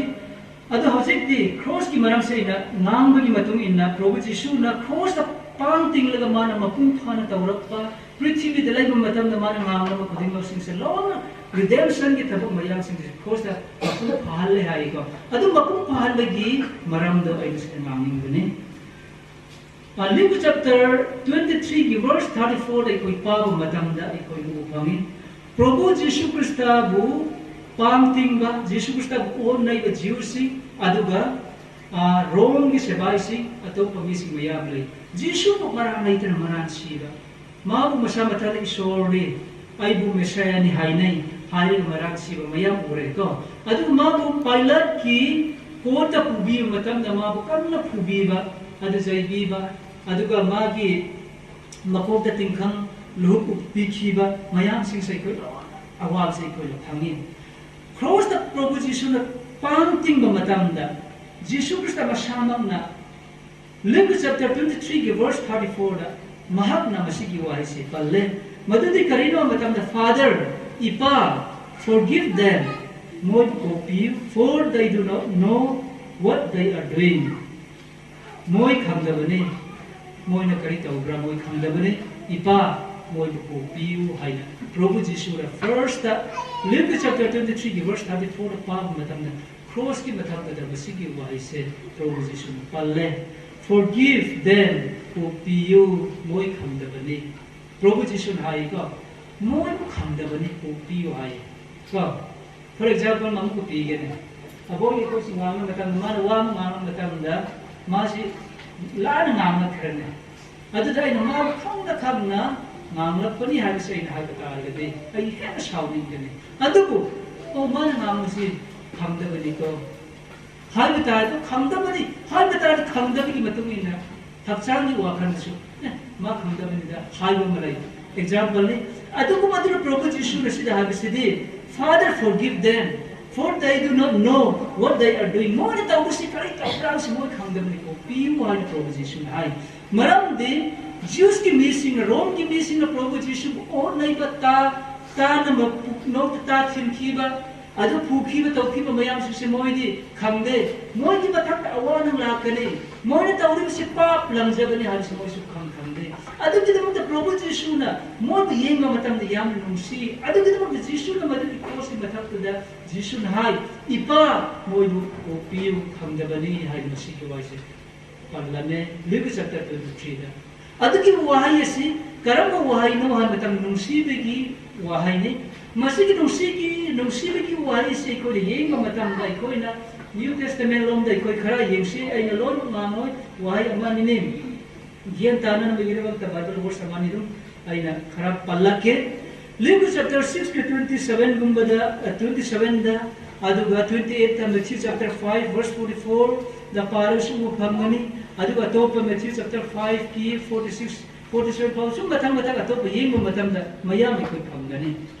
ꯑꯗꯣ ꯍꯧꯖꯤꯛꯇꯤ ꯀ꯭ꯔꯣꯁꯀꯤ ꯃꯔꯝꯁꯦ ꯑꯩꯅ ꯉꯥꯡꯕꯒꯤ ꯃꯇꯨꯡ ꯏꯟꯅ, ꯄ꯭ꯔꯚꯨ ꯖꯤꯁꯨꯅ ꯀ꯭ꯔꯣꯁꯇ ꯄꯥꯡ ꯇꯤꯡꯂꯒ ꯃꯥꯅ ꯃꯄꯨꯡ ꯐꯥꯅ ꯇꯧꯔꯛꯄ, ꯄ꯭ꯔꯤꯊꯤꯕꯤꯗ ꯂꯩꯕ ꯃꯇꯝꯗ ꯃꯥꯅ ꯉꯥꯡꯂꯕ ꯈꯨꯗꯤꯡꯃꯛꯁꯤꯡꯁꯦ ꯂꯣꯏꯅ ꯔꯤꯗꯦꯝꯁꯟꯒꯤ ꯊꯕꯛ ꯃꯌꯥꯝꯁꯤꯡꯁꯦ ꯀ꯭ꯔꯣꯁꯇ ꯃꯄꯨꯡ ꯐꯥꯍꯜꯂꯦ ꯍꯥꯏꯀꯣ꯫ ꯑꯗꯨ ꯃꯄꯨꯡ ꯐꯥꯍꯟꯕꯒꯤ ꯃꯔꯝꯗꯣ ꯑꯩꯅ ꯁꯤꯗ ꯉꯥꯡꯅꯤꯡꯕꯅꯤ꯫ ꯂꯨꯛ ꯆꯦꯞꯇꯔ ꯇ꯭ꯋꯦꯟꯇꯤ ꯊ꯭ꯔꯤꯒꯤ ꯚꯔꯁ ꯊꯥꯔꯇꯤ ꯐꯣꯔꯗ ꯑꯩꯈꯣꯏ ꯄꯥꯕ ꯃꯇꯝꯗ ꯑꯩꯈꯣꯏ ꯎꯕ ꯐꯪꯉꯤ, ꯄ꯭ꯔꯚꯨ ꯖꯤꯁꯨ ꯈ꯭ꯔꯤꯁꯇꯕꯨ ꯄꯥꯡ ꯇꯤꯡꯕ, ꯖꯤꯁꯨ ꯈ꯭ꯔꯤꯁꯇꯕꯨ ꯑꯣꯟꯅꯩꯕ ꯖꯤꯎꯁꯤꯡ, ꯑꯗꯨꯒ, ꯑ, ꯔꯣꯝꯒꯤ ꯁꯤꯐꯥꯏꯁꯤꯡ, ꯑꯇꯣꯞꯄ ꯃꯤꯁꯤꯡ ꯃꯌꯥꯝ ꯂꯩ꯫ ꯖꯤꯁꯨꯕꯨ ꯃꯔꯥꯜ ꯂꯩꯇꯅ ꯃꯔꯥꯜ ꯁꯤꯕ, ꯃꯥꯕꯨ ꯃꯁꯥ ꯃꯊꯟꯇ ꯏꯁꯣꯔꯅꯤ, ꯑꯩꯕꯨ ꯃꯦꯁꯥꯌꯥꯅꯤ ꯍꯥꯏꯅꯩ ꯍꯥꯏꯔꯒ ꯃꯔꯥꯜ ꯁꯤꯕ ꯃꯌꯥꯝ ꯎꯔꯦ ꯀꯣ꯫ ꯑꯗꯨꯒ ꯃꯥꯕꯨ ꯄꯥꯏꯂꯠꯀꯤ ꯀꯣꯔꯠꯇ ꯄꯨꯕꯤꯕ ꯃꯇꯝꯗ ꯃꯥꯕꯨ ꯀꯟꯅ ꯐꯨꯕꯤꯕ, ꯑꯗꯨ ꯆꯩꯕꯤꯕ, ꯑꯗꯨꯒ ꯃꯥꯒꯤ ꯃꯀꯣꯛꯇ ꯇꯤꯡꯈꯪ ꯂꯨꯍꯨꯞ ꯎꯞꯄꯤꯈꯤꯕ ꯃꯌꯥꯝꯁꯤꯡꯁꯦ ꯑꯩꯈꯣꯏ ꯂꯣꯏꯅ ꯑꯋꯥꯕꯁꯦ ꯑꯩꯈꯣꯏꯅ ꯐꯪꯉꯤ꯫ ꯀ꯭ꯔꯣꯁꯇ ꯄ꯭ꯔꯚꯨ ꯖꯤꯁꯨꯅ ꯄꯥꯡ ꯇꯤꯡꯕ ꯃꯇꯝꯗ ꯖꯤꯁꯨ ꯈ꯭ꯔꯤꯁꯇ ꯃꯁꯥꯃꯛꯅ ꯂꯨꯛ ꯆꯦꯞꯇꯔ ꯇ꯭ꯋꯦꯟꯇꯤ ꯊ꯭ꯔꯤꯒꯤ ꯚꯔꯁ ꯊꯥꯔꯇꯤ ꯐꯣꯔꯗ ꯃꯍꯥꯛꯅ ꯃꯁꯤꯒꯤ ꯋꯥꯍꯩꯁꯤ ꯄꯜꯂꯦ꯫ ꯃꯗꯨꯗꯤ ꯀꯔꯤꯅꯣ ꯍꯥꯏꯕ ꯃꯇꯝꯗ, "Father, ꯏꯄꯥ, forgive them, ꯃꯣꯏꯕꯨ ꯀꯣꯛꯄꯤꯌꯨ, for they do not know what they are doing." ꯃꯣꯏ ꯈꯪꯗꯕꯅꯤ, ꯃꯣꯏꯅ ꯀꯔꯤ ꯇꯧꯕ꯭ꯔꯥ ꯃꯣꯏ ꯈꯪꯗꯕꯅꯤ, ꯏꯄꯥ, ꯃꯣꯏꯕꯨ ꯀꯣꯛꯄꯤꯌꯨ ꯍꯥꯏꯅ ꯄ꯭ꯔꯚꯨ ꯖꯤꯁꯨꯅ ꯐꯥꯔꯁꯇ ꯂꯨꯛ ꯆꯦꯞꯇꯔ ꯇ꯭ꯋꯦꯟꯇꯤ ꯊ꯭ꯔꯤꯒꯤ ꯚꯔꯁ ꯊꯥꯔꯇꯤ ꯐꯣꯔꯗ ꯄꯥꯕ ꯃꯇꯝꯗ, ꯀ꯭ꯔꯣꯁꯀꯤ ꯃꯊꯛꯇ ꯃꯁꯤꯒꯤ ꯋꯥꯍꯩꯁꯦ ꯄ꯭ꯔꯚꯨ ꯖꯤꯁꯨꯅ ꯄꯜꯂꯦ, "Forgive them, ꯀꯣꯛꯄꯤꯌꯨ, ꯃꯣꯏ ꯈꯪꯗꯕꯅꯤ"꯫ ꯄ꯭ꯔꯚꯨ ꯖꯤꯁꯨꯅ ꯍꯥꯏꯀꯣ, "ꯃꯣꯏꯕꯨ ꯈꯪꯗꯕꯅꯤ, ꯀꯣꯛꯄꯤꯌꯨ" ꯍꯥꯏ ꯀꯣ꯫ ꯐꯣꯔ ꯑꯦꯛꯖꯥꯝꯄꯜ ꯑꯃꯨꯛꯀ ꯄꯤꯒꯦꯅꯦ꯫ ꯑꯕꯣꯏ ꯑꯩꯈꯣꯏꯁꯤ ꯉꯥꯡꯕ ꯃꯇꯝꯗ, ꯃꯥꯅ ꯋꯥ ꯑꯃ ꯉꯥꯡꯕ ꯃꯇꯝꯗ, ꯃꯥꯁꯤ ꯂꯥꯟꯅ ꯉꯥꯡꯂꯛꯈ꯭ꯔꯅꯦ꯫ ꯑꯗꯨꯗ ꯑꯩꯅ ꯃꯥꯕꯨ ꯈꯪꯅ ꯈꯪꯅ ꯉꯥꯡꯂꯛꯄꯅꯤ ꯍꯥꯏꯕꯁꯤ ꯑꯩꯅ ꯍꯥꯏꯕ ꯇꯥꯔꯒꯗꯤ ꯑꯩ ꯍꯦꯟꯅ ꯁꯥꯎꯅꯤꯡꯒꯅꯤ꯫ ꯑꯗꯨꯕꯨ, "ꯑꯣ, ꯃꯥꯅ ꯉꯥꯡꯕꯁꯤ ꯈꯪꯗꯕꯅꯤꯀꯣ" ꯍꯥꯏꯕ ꯇꯥꯔꯗꯤ, ꯈꯪꯗꯕꯅꯤ ꯍꯥꯏꯕ ꯇꯥꯔꯗꯤ, ꯈꯪꯗꯕꯒꯤ ꯃꯇꯨꯡ ꯏꯟꯅ ꯍꯛꯆꯥꯡꯒꯤ ꯋꯥꯈꯜꯗꯁꯨ, "ꯑꯦ, ꯃꯥ ꯈꯪꯗꯕꯅꯤꯗ ꯍꯥꯏꯕ ꯑꯃ ꯂꯩ꯫ ꯑꯦꯛꯖꯥꯝꯄꯜꯅꯤ꯫ ꯑꯗꯨꯒꯨꯝꯕ ꯑꯗꯨꯅ ꯄ꯭ꯔꯚꯨ ꯖꯤꯁꯨꯅ ꯁꯤꯗ ꯍꯥꯏꯕꯁꯤꯗꯤ, "Father, forgive them, for they do not know what they are doing." ꯃꯣꯏꯅ ꯇꯧꯕꯁꯤ ꯀꯔꯤ ꯇꯧꯕ꯭ꯔꯥ ꯍꯥꯏꯕꯁꯤ ꯃꯣꯏ ꯈꯪꯗꯕꯅꯤꯀꯣ, ꯄꯤꯌꯨ ꯍꯥꯏꯅ ꯄ꯭ꯔꯚꯨ ꯖꯤꯁꯨꯅ ꯍꯥꯏ꯫ ꯃꯔꯝꯗꯤ ꯖ꯭ꯌꯨꯁꯀꯤ ꯃꯤꯁꯤꯡꯅ, ꯔꯣꯝꯒꯤ ꯃꯤꯁꯤꯡꯅ ꯄ꯭ꯔꯚꯨ ꯖꯤꯁꯨꯕꯨ ꯑꯣꯠ ꯅꯩꯕ, ꯇꯥ-, ꯇꯥꯅ ꯃꯄꯨꯛꯅꯣꯛꯇ ꯇꯥ ꯊꯤꯟꯈꯤꯕ, ꯑꯗꯨ ꯐꯨꯈꯤꯕ ꯇꯧꯈꯤꯕ ꯃꯌꯥꯝꯁꯤꯡꯁꯦ ꯃꯣꯏꯗꯤ ꯈꯪꯗꯦ꯫ ꯃꯣꯏꯒꯤ ꯃꯊꯛꯇ ꯑꯋꯥ ꯅꯨꯡ ꯂꯥꯛꯀꯅꯤ꯫ ꯃꯣꯏꯅ ꯇꯧꯔꯤꯕꯁꯤ ꯄꯥꯞ ꯂꯪꯖꯕꯅꯤ ꯍꯥꯏꯕꯁꯤ ꯃꯣꯏꯁꯨ ꯈꯪ-, ꯈꯪꯗꯦ꯫ ꯑꯗꯨꯒꯤꯗꯃꯛꯇ ꯄ꯭ꯔꯚꯨ ꯖꯤꯁꯨꯅ ꯃꯣꯏꯕꯨ ꯌꯦꯡꯕ ꯃꯇꯝꯗ ꯌꯥꯝꯅ ꯅꯨꯡꯁꯤ꯫ ꯑꯗꯨꯒꯤꯗꯃꯛꯇ ꯖꯤꯁꯨꯅ ꯃꯗꯨꯒꯤ ꯀ꯭ꯔꯣꯁꯀꯤ ꯃꯊꯛꯇꯨꯗ ꯖꯤꯁꯨꯅ ꯍꯥꯏ, "ꯏꯄꯥ, ꯃꯣꯏꯕꯨ ꯀꯣꯛꯄꯤꯌꯨ, ꯈꯪꯗꯕꯅꯤ" ꯍꯥꯏꯗꯅ ꯁꯤꯒꯤ ꯋꯥꯍꯩꯁꯦ ꯄꯜꯂꯝꯃꯦ, ꯂꯨꯛ ꯆꯦꯞꯇꯔ ꯇ꯭ꯋꯦꯟꯇꯤ ꯊ꯭ꯔꯤꯗ꯫ ꯑꯗꯨꯒꯤ ꯋꯥꯍꯩ ꯑꯁꯤ ꯀꯔꯝꯕ ꯋꯥꯍꯩꯅꯣ ꯍꯥꯏꯕ ꯃꯇꯝꯗ, ꯅꯨꯡꯁꯤꯕꯒꯤ ꯋꯥꯍꯩꯅꯤ꯫ ꯃꯁꯤꯒꯤ ꯅꯨꯡꯁꯤꯒꯤ, ꯅꯨꯡꯁꯤꯕꯒꯤ ꯋꯥꯍꯩꯁꯤ ꯑꯩꯈꯣꯏꯅ ꯌꯦꯡꯕ ꯃꯇꯝꯗ, ꯑꯩꯈꯣꯏꯅ ꯅ꯭ꯌꯨ ꯇꯦꯁꯇꯃꯦꯟ ꯂꯣꯝꯗ ꯑꯩꯈꯣꯏ ꯈꯔ ꯌꯦꯡꯁꯤ, ꯑꯩꯅ ꯂꯣꯏꯅꯃꯛ ꯉꯥꯡꯉꯣꯏ, ꯋꯥꯍꯩ ꯑꯃ ꯑꯅꯤꯅꯤ꯫ ꯒ꯭ꯌꯥꯟ ꯇꯥꯅꯅꯕꯒꯤꯗꯃꯛꯇ ꯕꯥꯏꯕꯜ ꯋꯥꯔꯁ ꯑꯃ ꯑꯅꯤ ꯑꯗꯨꯝ ꯑꯩꯅ ꯈꯔ ꯄꯜꯂꯛꯀꯦ꯫ ꯂꯨꯛ ꯆꯦꯞꯇꯔ ꯁꯤꯛꯁꯀꯤ ꯇ꯭ꯋꯦꯟꯇꯤ ꯁꯚꯦꯟꯒꯨꯝꯕꯗ, ꯑ, ꯇ꯭ꯋꯦꯟꯇꯤ ꯁꯚꯦꯟꯗ, ꯑꯗꯨꯒ ꯇ꯭ꯋꯦꯟꯇꯤ ꯑꯩꯠꯇ, Matthew chapter five verse forty ꯐꯣꯔꯗ ꯄꯥꯔꯁꯨ ꯎꯕ ꯐꯪꯒꯅꯤ꯫ ꯑꯗꯨꯒ ꯑꯇꯣꯞꯄ ꯃꯦꯊ꯭ꯌꯨ ꯆꯦꯞꯇꯔ ꯐꯥꯏꯚꯀꯤ ꯐꯣꯔꯇꯤ ꯁꯤꯛꯁ, ꯐꯣꯔꯇꯤ ꯁꯚꯦꯟ ꯐꯥꯎ ꯁꯨꯝ ꯃꯊꯪ ꯃꯊꯪ ꯑꯇꯣꯞꯄ ꯌꯦꯡꯕ ꯃꯇꯝꯗ ꯃꯌꯥꯝ ꯑꯩꯈꯣꯏ ꯐꯪꯒꯅꯤ꯫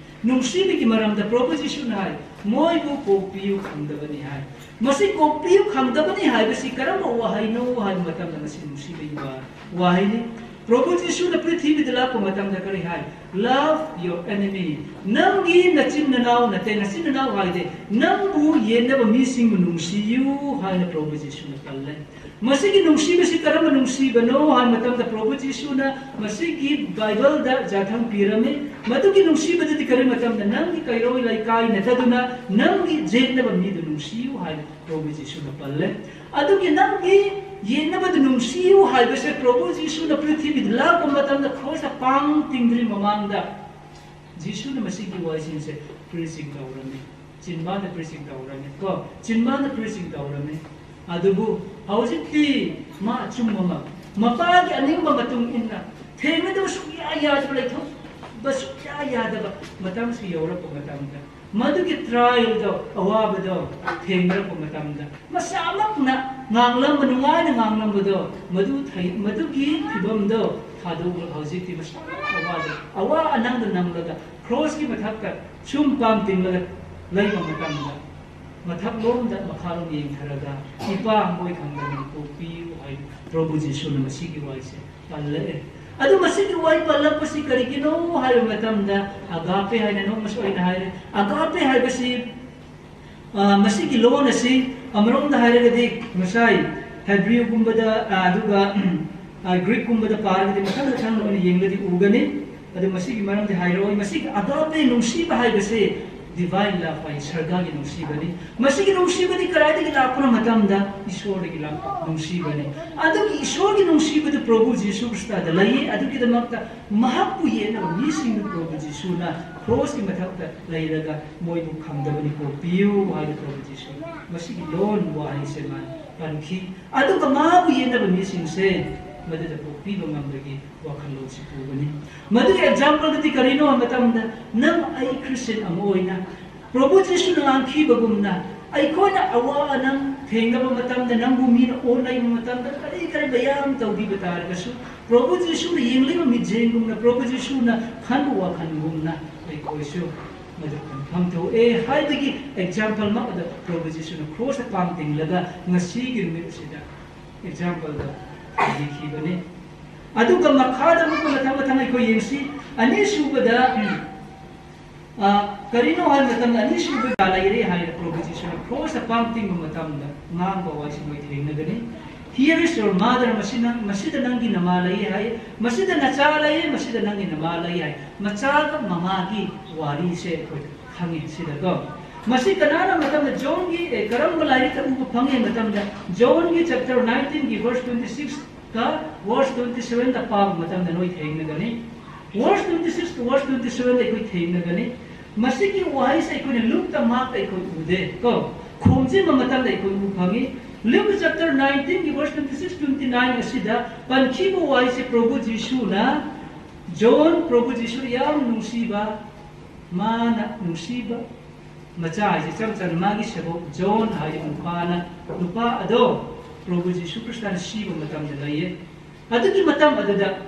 ꯅꯨꯡꯁꯤꯕꯒꯤ ꯃꯔꯝꯗ ꯄ꯭ꯔꯚꯨ ꯖꯤꯁꯨꯅ ꯍꯥꯏ, "ꯃꯣꯏꯕꯨ ꯀꯣꯛꯄꯤꯌꯨ, ꯈꯪꯗꯕꯅꯤ" ꯍꯥꯏ꯫ ꯃꯁꯤ "ꯀꯣꯛꯄꯤꯌꯨ, ꯈꯪꯗꯕꯅꯤ" ꯍꯥꯏꯕꯁꯤ ꯀꯔꯝꯕ ꯋꯥꯍꯩꯅꯣ ꯍꯥꯏꯕ ꯃꯇꯝꯗ, ꯃꯁꯤ ꯅꯨꯡꯁꯤꯕꯒꯤ ꯋꯥ-, ꯋꯥꯍꯩꯅꯤ꯫ ꯄ꯭ꯔꯚꯨ ꯖꯤꯁꯨꯅ ꯄ꯭ꯔꯤꯊꯤꯕꯤꯗ ꯂꯥꯛꯄ ꯃꯇꯝꯗ ꯀꯔꯤ ꯍꯥꯏ? "Love your enemy." ꯅꯪꯒꯤ ꯅꯆꯤꯟ ꯅꯅꯥꯎ, ꯅꯠꯇꯦ, ꯅꯆꯤꯟ ꯅꯅꯥꯎ ꯍꯥꯏꯗꯦ, ꯅꯪꯕꯨ ꯌꯦꯠꯅꯕ ꯃꯤꯁꯤꯡꯕꯨ ꯅꯨꯡꯁꯤꯌꯨ ꯍꯥꯏꯅ ꯄ꯭ꯔꯚꯨ ꯖꯤꯁꯨꯅ ꯄꯜꯂꯦ꯫ ꯃꯁꯤꯒꯤ ꯅꯨꯡꯁꯤꯕꯁꯤ ꯀꯔꯝꯕ ꯅꯨꯡꯁꯤꯕꯅꯣ ꯍꯥꯏꯕ ꯃꯇꯝꯗ, ꯄ꯭ꯔꯚꯨ ꯖꯤꯁꯨꯅ ꯃꯁꯤꯒꯤ ꯕꯥꯏꯕꯜꯗ ꯌꯥꯊꯪ ꯄꯤꯔꯝꯃꯤ꯫ ꯃꯗꯨꯒꯤ ꯅꯨꯡꯁꯤꯕꯗꯨꯗꯤ ꯀꯔꯤ ꯃꯇꯝꯗ ꯅꯪꯒꯤ ꯀꯩꯔꯣꯏ ꯂꯩꯀꯥꯏ ꯅꯠꯇꯗꯨꯅ ꯅꯪꯒꯤ ꯌꯦꯠꯅꯕ ꯃꯤꯗꯨ ꯅꯨꯡꯁꯤꯌꯨ ꯍꯥꯏꯅ ꯄ꯭ꯔꯚꯨ ꯖꯤꯁꯨꯅ ꯄꯜꯂꯦ꯫ ꯑꯗꯨꯒꯤ ꯅꯪꯒꯤ ꯌꯦꯠꯅꯕꯗꯨ ꯅꯨꯡꯁꯤꯌꯨ ꯍꯥꯏꯕꯁꯦ ꯄ꯭ꯔꯚꯨ ꯖꯤꯁꯨꯅ ꯄ꯭ꯔꯤꯊꯤꯕꯤꯗ ꯂꯥꯛꯄ ꯃꯇꯝꯗ, ꯀ꯭ꯔꯣꯁꯇ ꯄꯥꯡ ꯇꯤꯡꯗ꯭ꯔꯤ ꯃꯃꯥꯡꯗ ꯖꯤꯁꯨꯅ ꯃꯁꯤꯒꯤ ꯋꯥꯍꯩꯁꯤꯡꯁꯦ ꯄ꯭ꯔꯤꯆꯤꯡ ꯇꯧꯔꯝꯃꯤ꯫ ꯆꯤꯟꯕꯥꯟꯗ ꯄ꯭ꯔꯤꯆꯤꯡ ꯇꯧꯔꯝꯃꯤ ꯀꯣ, ꯆꯤꯟꯕꯥꯟꯗ ꯄ꯭ꯔꯤꯆꯤꯡ ꯇꯧꯔꯝꯃꯤ꯫ ꯑꯗꯨꯕꯨ ꯍꯧꯖꯤꯛꯇꯤ ꯃꯥ ꯑꯆꯨꯝꯕꯃꯛ ꯃꯄꯥꯒꯤ ꯑꯅꯤꯡꯕ ꯃꯇꯨꯡ ꯏꯟꯅ ꯊꯦꯡꯅꯗꯕ ꯁꯨꯡꯌꯥ ꯌꯥꯗꯕ, ꯂꯩꯊꯣꯛꯄ ꯁꯨꯡꯌꯥ ꯌꯥꯗꯕ ꯃꯇꯝꯁꯨ ꯌꯧꯔꯛꯄ ꯃꯇꯝꯗ, ꯃꯗꯨꯒꯤ ꯇ꯭ꯔꯥꯏꯜꯗꯣ, ꯑꯋꯥꯕꯗꯣ ꯊꯦꯡꯅꯔꯛꯄ ꯃꯇꯝꯗ ꯃꯁꯥꯃꯛꯅ ꯉꯥꯡꯂꯝꯕ, ꯅꯨꯡꯉꯥꯏꯅ ꯉꯥꯡꯂꯝꯕꯗꯣ, ꯃꯗꯨ ꯊꯩ-, ꯃꯗꯨꯒꯤ ꯐꯤꯕꯝꯗꯣ ꯊꯥꯗꯣꯛꯂꯒ ꯍꯧꯖꯤꯛꯇꯤ ꯃꯁꯥꯃꯛꯅ ꯑꯋꯥꯕ, ꯑꯋꯥ ꯑꯅꯪꯗ ꯅꯪꯂꯒ ꯀ꯭ꯔꯣꯁꯀꯤ ꯃꯊꯛꯇ ꯁꯨꯝ ꯄꯥꯝ ꯇꯤꯡꯂꯒ ꯂꯩꯕ ꯃꯇꯝꯗ ꯃꯊꯛꯂꯣꯝꯗ ꯃꯈꯥꯔꯣꯝ ꯌꯦꯡꯊꯔꯒ, "ꯏꯄꯥ, ꯃꯣꯏ ꯈꯪꯗꯅ ꯄꯣꯛꯄꯤꯌꯨ" ꯍꯥꯏꯅ ꯄ꯭ꯔꯚꯨ ꯖꯤꯁꯨꯅ ꯃꯁꯤꯒꯤ ꯋꯥꯍꯩꯁꯦ ꯄꯜꯂꯛꯑꯦ꯫ ꯑꯗꯨ ꯃꯁꯤꯒꯤ ꯋꯥꯍꯩ ꯄꯜꯂꯛꯄꯁꯤ ꯀꯔꯤꯒꯤꯅꯣ ꯍꯥꯏꯕ ꯃꯇꯝꯗ, ꯑꯒꯥꯄꯦ ꯍꯥꯏꯅ ꯅꯣꯡꯃꯁꯨ ꯑꯩꯅ ꯍꯥꯏꯔꯦ, ꯑꯒꯥꯄꯦ ꯍꯥꯏꯕꯁꯤ, ꯑ, ꯃꯁꯤꯒꯤ ꯂꯣꯟ ꯑꯁꯤ ꯑꯃꯔꯣꯝꯗ ꯍꯥꯏꯔꯒꯗꯤ ꯉꯁꯥꯏ ꯍꯦꯕ꯭ꯔꯤꯌꯨꯒꯨꯝꯕꯗ, ꯑ, ꯑꯗꯨꯒ, ꯎꯝ, ꯑ, ꯒ꯭ꯔꯤꯛꯀꯨꯝꯕꯗ ꯄꯥꯔꯒꯗꯤ ꯃꯊꯪ ꯃꯊꯪ ꯑꯣꯏꯅ ꯌꯦꯡꯂꯗꯤ ꯎꯒꯅꯤ꯫ ꯑꯗꯨ ꯃꯁꯤꯒꯤ ꯃꯔꯝꯗꯤ ꯍꯥꯏꯔꯣꯏ꯫ ꯃꯁꯤꯒꯤ ꯑꯒꯥꯄꯦ ꯅꯨꯡꯁꯤꯕ ꯍꯥꯏꯕꯁꯤ ꯗꯤꯚꯥꯏꯟ ꯂꯚ ꯍꯥꯏ, ꯁꯔꯒꯥꯒꯤ ꯅꯨꯡꯁꯤꯕꯅꯤ꯫ ꯃꯁꯤꯒꯤ ꯅꯨꯡꯁꯤꯕꯗꯤ ꯀꯗꯥꯏꯗꯒꯤ ꯂꯥꯛꯄꯅꯣ ꯃꯇꯝꯗ ꯏꯁꯣꯔꯗꯒꯤ ꯂꯥꯛꯄ ꯅꯨꯡꯁꯤꯕꯅꯤ꯫ ꯑꯗꯨꯒꯤ ꯏꯁꯣꯔꯒꯤ ꯅꯨꯡꯁꯤꯕꯗꯨ ꯄ꯭ꯔꯚꯨ ꯖꯤꯁꯨ ꯈ꯭ꯔꯤꯁꯇꯗ ꯂꯩꯌꯦ꯫ ꯑꯗꯨꯒꯤꯗꯃꯛꯇ ꯃꯍꯥꯛꯄꯨ ꯌꯦꯠꯅꯕ ꯃꯤꯁꯤꯡꯗꯨ ꯄ꯭ꯔꯚꯨ ꯖꯤꯁꯨꯅ ꯀ꯭ꯔꯣꯁꯀꯤ ꯃꯊꯛꯇ ꯂꯩꯔꯒ ꯃꯣꯏꯕꯨ ꯈꯪꯗꯕꯅꯤ ꯀꯣꯛꯄꯤꯌꯨ ꯍꯥꯏꯅ ꯄ꯭ꯔꯚꯨ ꯖꯤꯁꯨ ꯃꯁꯤꯒꯤ ꯂꯣꯟ ꯋꯥꯍꯩꯁꯦ ꯃꯥꯅ ꯄꯟꯈꯤ꯫ ꯑꯗꯨꯒ ꯃꯥꯕꯨ ꯌꯦꯠꯅꯕ ꯃꯤꯁꯤꯡꯁꯦ ꯃꯗꯨꯗ ꯀꯣꯛꯄꯤꯕ ꯉꯝꯕꯒꯤ ꯋꯥꯈꯜꯂꯣꯟꯁꯤ ꯄꯨꯕꯅꯤ꯫ ꯃꯗꯨꯒꯤ ꯑꯦꯛꯖꯥꯝꯄꯜꯗꯨꯗꯤ ꯀꯔꯤꯅꯣ ꯍꯥꯏꯕ ꯃꯇꯝꯗ, ꯅꯪ ꯑꯩ ꯈ꯭ꯔꯤꯁꯇꯤꯌꯟ ꯑꯃ ꯑꯣꯏꯅ ꯄ꯭ꯔꯚꯨ ꯖꯤꯁꯨꯅ ꯉꯥꯡꯈꯤꯕꯒꯨꯝꯅ, ꯑꯩꯈꯣꯏꯅ ꯑꯋꯥ ꯑꯅꯪ ꯊꯦꯡꯅꯕ ꯃꯇꯝꯗ, ꯅꯪꯕꯨ ꯃꯤꯅ ꯑꯣꯟꯅꯩꯕ ꯃꯇꯝꯗ, ꯀꯔꯤ ꯀꯔꯤ ꯃꯌꯥꯝ ꯇꯧꯕꯤꯕ ꯇꯥꯔꯒꯁꯨ, ꯄ꯭ꯔꯚꯨ ꯖꯤꯁꯨꯅ ꯌꯦꯡꯂꯤꯕ ꯃꯤꯠꯌꯦꯡꯒꯨꯝꯅ, ꯄ꯭ꯔꯚꯨ ꯖꯤꯁꯨꯅ ꯈꯟꯕ ꯋꯥꯈꯜꯒꯨꯝꯅ ꯑꯩꯈꯣꯏꯁꯨ ꯃꯗꯨ ꯈꯟꯐꯝ ꯊꯣꯛꯑꯦ ꯍꯥꯏꯕꯒꯤ ꯑꯦꯛꯖꯥꯝꯄꯜ ꯑꯃ ꯑꯗ ꯄ꯭ꯔꯚꯨ ꯖꯤꯁꯨꯅ ꯀ꯭ꯔꯣꯁꯇ ꯄꯥꯝ ꯇꯤꯡꯂꯒ ꯉꯁꯤꯒꯤ ꯅꯨꯃꯤꯠ ꯑꯁꯤꯗ ꯑꯦꯛꯖꯥꯝꯄꯜꯗ ꯄꯤꯈꯤꯕꯅꯤ꯫ ꯑꯗꯨꯒ ꯃꯈꯥꯗ ꯑꯃꯨꯛꯀ ꯃꯊꯪ ꯃꯊꯪ ꯑꯩꯈꯣꯏ ꯌꯦꯡꯁꯤ꯫ ꯑꯅꯤꯁꯨꯕꯗ, ꯎꯝ, ꯑ, ꯀꯔꯤꯅꯣ ꯍꯥꯏꯕ ꯃꯇꯝꯗ, ꯑꯅꯤꯁꯨꯕꯗ ꯂꯩꯔꯦ ꯍꯥꯏꯅ ꯄ꯭ꯔꯚꯨ ꯖꯤꯁꯨꯅ ꯀ꯭ꯔꯣꯁꯇ ꯄꯥꯝ ꯇꯤꯡꯕ ꯃꯇꯝꯗ ꯉꯥꯡꯕ ꯋꯥꯍꯩꯁꯤ ꯅꯣꯏ ꯊꯦꯡꯅꯒꯅꯤ꯫ "Here is your mother", ꯃꯁꯤ ꯅꯪ, ꯃꯁꯤꯗ ꯅꯪꯒꯤ ꯅꯃꯥ ꯂꯩ ꯍꯥꯏ, ꯃꯁꯤꯗ ꯅꯆꯥ ꯂꯩ, ꯃꯁꯤꯗ ꯅꯪꯒꯤ ꯅꯃꯥ ꯂꯩ ꯍꯥꯏ꯫ ꯃꯆꯥꯒ ꯃꯃꯥꯒꯤ ꯋꯥꯔꯤꯁꯦ ꯑꯩꯈꯣꯏ ꯈꯪꯉꯤ ꯁꯤꯗꯀꯣ꯫ ꯃꯁꯤ ꯀꯅꯥꯅ ꯃꯇꯝꯗ ꯖꯣꯟꯒꯤ, ꯑꯦ, ꯀꯔꯝꯕ ꯂꯥꯏꯔꯤꯛꯇ ꯎꯕ ꯐꯪꯉꯤ ꯃꯇꯝꯗ, ꯖꯣꯟꯒꯤ ꯆꯦꯞꯇꯔ ꯅꯥꯏꯟꯇꯤꯟꯒꯤ ꯚꯔꯁ ꯇ꯭ꯋꯦꯟꯇꯤ ꯁꯤꯛꯁꯀ ꯚꯔꯁ ꯇ꯭ꯋꯦꯟꯇꯤ ꯁꯚꯦꯟꯗ ꯄꯥꯕ ꯃꯇꯝꯗ ꯅꯣꯏ ꯊꯦꯡꯅꯒꯅꯤ꯫ ꯚꯔꯁ ꯇ꯭ꯋꯦꯟꯇꯤ ꯁꯤꯛꯁꯀ ꯚꯔꯁ ꯇ꯭ꯋꯦꯟꯇꯤ ꯁꯚꯦꯟꯗ ꯑꯩꯈꯣꯏ ꯊꯦꯡꯅꯒꯅꯤ꯫ ꯃꯁꯤꯒꯤ ꯋꯥꯍꯩꯁꯦ ꯑꯩꯈꯣꯏꯅ ꯂꯨꯛꯇ, ꯃꯥꯔꯛꯇ ꯑꯩꯈꯣꯏ ꯎꯗꯦ ꯀꯣ꯫ ꯈꯣꯝꯖꯤꯟꯕ ꯃꯇꯝꯗ ꯑꯩꯈꯣꯏ ꯎꯕ ꯐꯪꯉꯤ꯫ ꯂꯨꯛ ꯆꯦꯞꯇꯔ ꯅꯥꯏꯟꯇꯤꯟꯒꯤ verse twenty six, twenty nine ꯑꯁꯤꯗ ꯄꯟꯈꯤꯕ ꯋꯥꯍꯩꯁꯦ ꯄ꯭ꯔꯚꯨ ꯖꯤꯁꯨꯅ, ꯖꯣꯟ ꯄ꯭ꯔꯚꯨ ꯖꯤꯁꯨ ꯌꯥꯝ ꯅꯨꯡꯁꯤꯕ, ꯃꯥꯅ ꯅꯨꯡꯁꯤꯕ ꯃꯆꯥ ꯍꯥꯏꯁꯦ ꯏꯆꯝ ꯆꯝꯅ ꯃꯥꯒꯤ ꯁꯦꯕꯣꯛ ꯖꯣꯟ ꯍꯥꯏꯔꯤꯕ ꯅꯨꯄꯥꯅ, ꯅꯨꯄꯥ ꯑꯗꯣ ꯄ꯭ꯔꯚꯨ ꯖꯤꯁꯨ ꯈ꯭ꯔꯤꯁꯇꯥꯅ ꯁꯤꯕ ꯃꯇꯝꯗ ꯂꯩꯌꯦ꯫ ꯑꯗꯨꯒꯤ ꯃꯇꯝ ꯑꯗꯨꯗ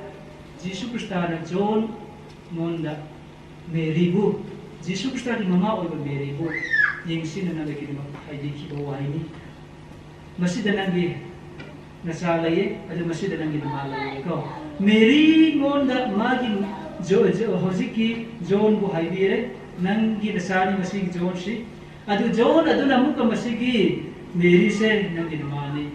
ꯖꯤꯁꯨ ꯈ꯭ꯔꯤꯁꯇꯥꯅ ꯖꯣꯟ ꯉꯣꯟꯗ ꯃꯦꯔꯤꯕꯨ, ꯖꯤꯁꯨ ꯈ꯭ꯔꯤꯁꯇꯥꯒꯤ ꯃꯃꯥ ꯑꯣꯏꯕ ꯃꯦꯔꯤꯕꯨ ꯌꯦꯡꯁꯤꯟꯅꯅꯕꯒꯤꯗꯃꯛ ꯍꯥꯏꯕꯤꯈꯤꯕ ꯋꯥꯍꯩꯅꯤ꯫ "ꯃꯁꯤꯗ ꯅꯪꯒꯤ ꯅꯆꯥ ꯂꯩꯌꯦ, ꯑꯗꯨ ꯃꯁꯤꯗ ꯅꯪꯒꯤ ꯅꯃꯥ ꯂꯩꯌꯦ" ꯀꯣ꯫ ꯃꯦꯔꯤꯉꯣꯟꯗ ꯃꯥꯒꯤ ꯖꯣ-, ꯖꯣ-, ꯍꯧꯖꯤꯛꯀꯤ ꯖꯣꯟꯕꯨ ꯍꯥꯏꯕꯤꯔꯦ, "ꯅꯪꯒꯤ ꯅꯆꯥꯅꯤ ꯃꯁꯤꯒꯤ ꯖꯣꯟꯁꯤ"꯫ ꯑꯗꯨ ꯖꯣꯟ ꯑꯗꯨꯅ ꯑꯃꯨꯛꯀ ꯃꯁꯤꯒꯤ ꯃꯦꯔꯤꯁꯦ "ꯅꯪꯒꯤ ꯅꯃꯥꯅꯤ,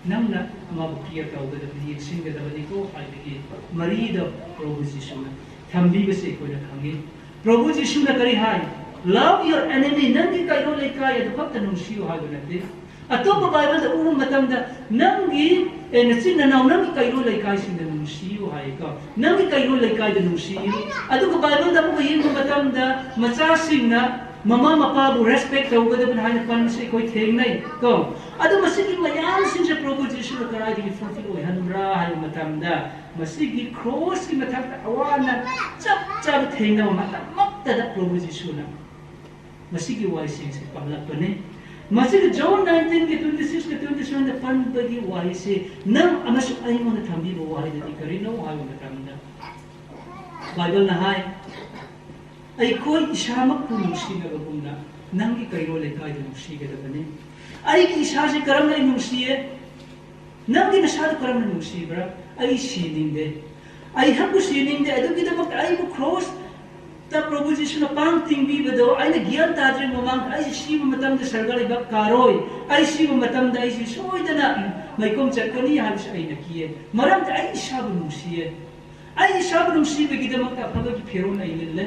ꯅꯪꯅ ꯃꯥꯕꯨ ꯀꯤꯌꯔ ꯇꯧꯒꯗꯕꯅꯤ, ꯌꯦꯡꯁꯤꯟꯒꯗꯕꯅꯤꯀꯣ" ꯍꯥꯏꯕꯒꯤ ꯃꯔꯤꯗꯣ ꯄ꯭ꯔꯚꯨ ꯖꯤꯁꯨꯅ ꯊꯝꯕꯤꯕꯁꯦ ꯑꯩꯈꯣꯏꯅ ꯈꯪꯉꯤ꯫ ꯄ꯭ꯔꯚꯨ ꯖꯤꯁꯨꯅ ꯀꯔꯤ ꯍꯥꯏ? "Love your enemy", ꯅꯪꯒꯤ ꯀꯩꯔꯣꯜ ꯂꯩꯀꯥꯏ ꯑꯗꯨ ꯈꯛꯇ ꯅꯨꯡꯁꯤꯌꯨ ꯍꯥꯏꯕ ꯅꯠꯇꯦ꯫ ꯑꯇꯣꯞꯄ ꯕꯥꯏꯕꯜꯗ ꯎꯕ ꯃꯇꯝꯗ, "ꯅꯪꯒꯤ, ꯑꯦ, ꯅꯆꯤꯟ ꯅꯅꯥꯎ, ꯅꯪꯒꯤ ꯀꯩꯔꯣꯜ ꯂꯩꯀꯥꯏꯁꯤꯡꯗ ꯅꯨꯡꯁꯤꯌꯨ" ꯍꯥꯏꯀꯣ꯫ ꯅꯪꯒꯤ ꯀꯩꯔꯣꯜ ꯂꯩꯀꯥꯏꯗ ꯅꯨꯡꯁꯤꯌꯨ꯫ ꯑꯗꯨꯒ ꯕꯥꯏꯕꯜꯗ ꯑꯃꯨꯛꯀ ꯌꯦꯡꯕ ꯃꯇꯝꯗ, ꯃꯆꯥꯁꯤꯡꯅ ꯃꯃꯥ ꯃꯄꯥꯕꯨ ꯔꯦꯁꯄꯦꯛ ꯇꯧꯒꯗꯕꯅꯤ ꯍꯥꯏꯅ ꯄꯟꯕꯁꯦ ꯑꯩꯈꯣꯏ ꯊꯦꯡꯅꯩ ꯀꯣ꯫ ꯑꯗꯨ ꯃꯁꯤꯒꯤ ꯃꯌꯥꯝꯁꯤꯡꯁꯦ ꯄ꯭ꯔꯚꯨ ꯖꯤꯁꯨꯅ ꯀꯗꯥꯏꯗꯒꯤ ꯐꯨꯜꯐꯤꯜ ꯑꯣꯏꯍꯟꯕ꯭ꯔꯥ ꯍꯥꯏꯕ ꯃꯇꯝꯗ, ꯃꯁꯤꯒꯤ ꯀ꯭ꯔꯣꯁꯀꯤ ꯃꯊꯛꯇ ꯑꯋꯥꯅ ꯆꯞ ꯆꯥꯕ ꯊꯦꯡꯅꯕ ꯃꯇꯝꯃꯛꯇꯗ ꯄ꯭ꯔꯚꯨ ꯖꯤꯁꯨꯅ ꯃꯁꯤꯒꯤ ꯋꯥꯍꯩꯁꯤꯡꯁꯦ ꯄꯜꯂꯛꯄꯅꯤ꯫ ꯃꯁꯤꯒꯤ ꯖꯣꯟ nineteen ꯒꯤ twenty six ꯀ twenty seven ꯗ ꯄꯟꯕꯒꯤ ꯋꯥꯍꯩꯁꯦ ꯅꯪ ꯑꯃꯁꯨꯡ ꯑꯩꯉꯣꯟꯗ ꯊꯝꯕꯤꯕ ꯋꯥꯍꯩꯗꯨꯗꯤ ꯀꯔꯤꯅꯣ ꯍꯥꯏꯕ ꯃꯇꯝꯗ, ꯕꯥꯏꯕꯜꯅ ꯍꯥꯏ, "ꯑꯩꯈꯣꯏ ꯏꯁꯥꯃꯛꯄꯨ ꯅꯨꯡꯁꯤꯅꯕꯒꯨꯝꯅ ꯅꯪꯒꯤ ꯀꯩꯔꯣꯜ ꯂꯩꯀꯥꯏꯗꯨ ꯅꯨꯡꯁꯤꯒꯗꯕꯅꯤ"꯫ ꯑꯩꯒꯤ ꯏꯁꯥꯁꯦ ꯀꯔꯝꯅ ꯑꯩ ꯅꯨꯡꯁꯤꯌꯦ? ꯅꯪꯒꯤ ꯅꯁꯥꯗꯨ ꯀꯔꯝꯅ ꯅꯨꯡꯁꯤꯕ꯭ꯔꯥ? ꯑꯩ ꯁꯤꯅꯤꯡꯗꯦ꯫ ꯑꯩꯍꯥꯛꯄꯨ ꯁꯤꯅꯤꯡꯗꯦ꯫ ꯑꯗꯨꯒꯤꯗꯃꯛꯇ ꯑꯩꯕꯨ ꯀ꯭ꯔꯣꯁꯇ ꯄ꯭ꯔꯚꯨ ꯖꯤꯁꯨꯅ ꯄꯥꯡ ꯇꯤꯡꯕꯤꯕꯗꯣ ꯑꯩꯅ ꯒ꯭ꯌꯥꯟ ꯇꯥꯗ꯭ꯔꯤꯉꯩ ꯃꯃꯥꯡꯗ, ꯑꯩꯁꯦ ꯁꯤꯕ ꯃꯇꯝꯗ ꯁꯔꯒ ꯂꯩꯕꯥꯛ ꯀꯥꯔꯣꯏ꯫ ꯑꯩ ꯁꯤꯕ ꯃꯇꯝꯗ ꯑꯩꯁꯦ ꯁꯣꯏꯗꯅ, ꯎꯝ, ꯃꯩꯀꯣꯝ ꯆꯠꯀꯅꯤ ꯍꯥꯏꯕꯁꯦ ꯑꯩꯅ ꯀꯤꯌꯦ꯫ ꯃꯔꯝꯗꯤ ꯑꯩ ꯏꯁꯥꯕꯨ ꯅꯨꯡꯁꯤꯌꯦ꯫ ꯑꯩ ꯏꯁꯥꯕꯨ ꯅꯨꯡꯁꯤꯕꯒꯤꯗꯃꯛꯇ ꯑꯐꯕꯒꯤ ꯐꯤꯔꯣꯜ ꯑꯩ ꯂꯤꯠꯂꯦ꯫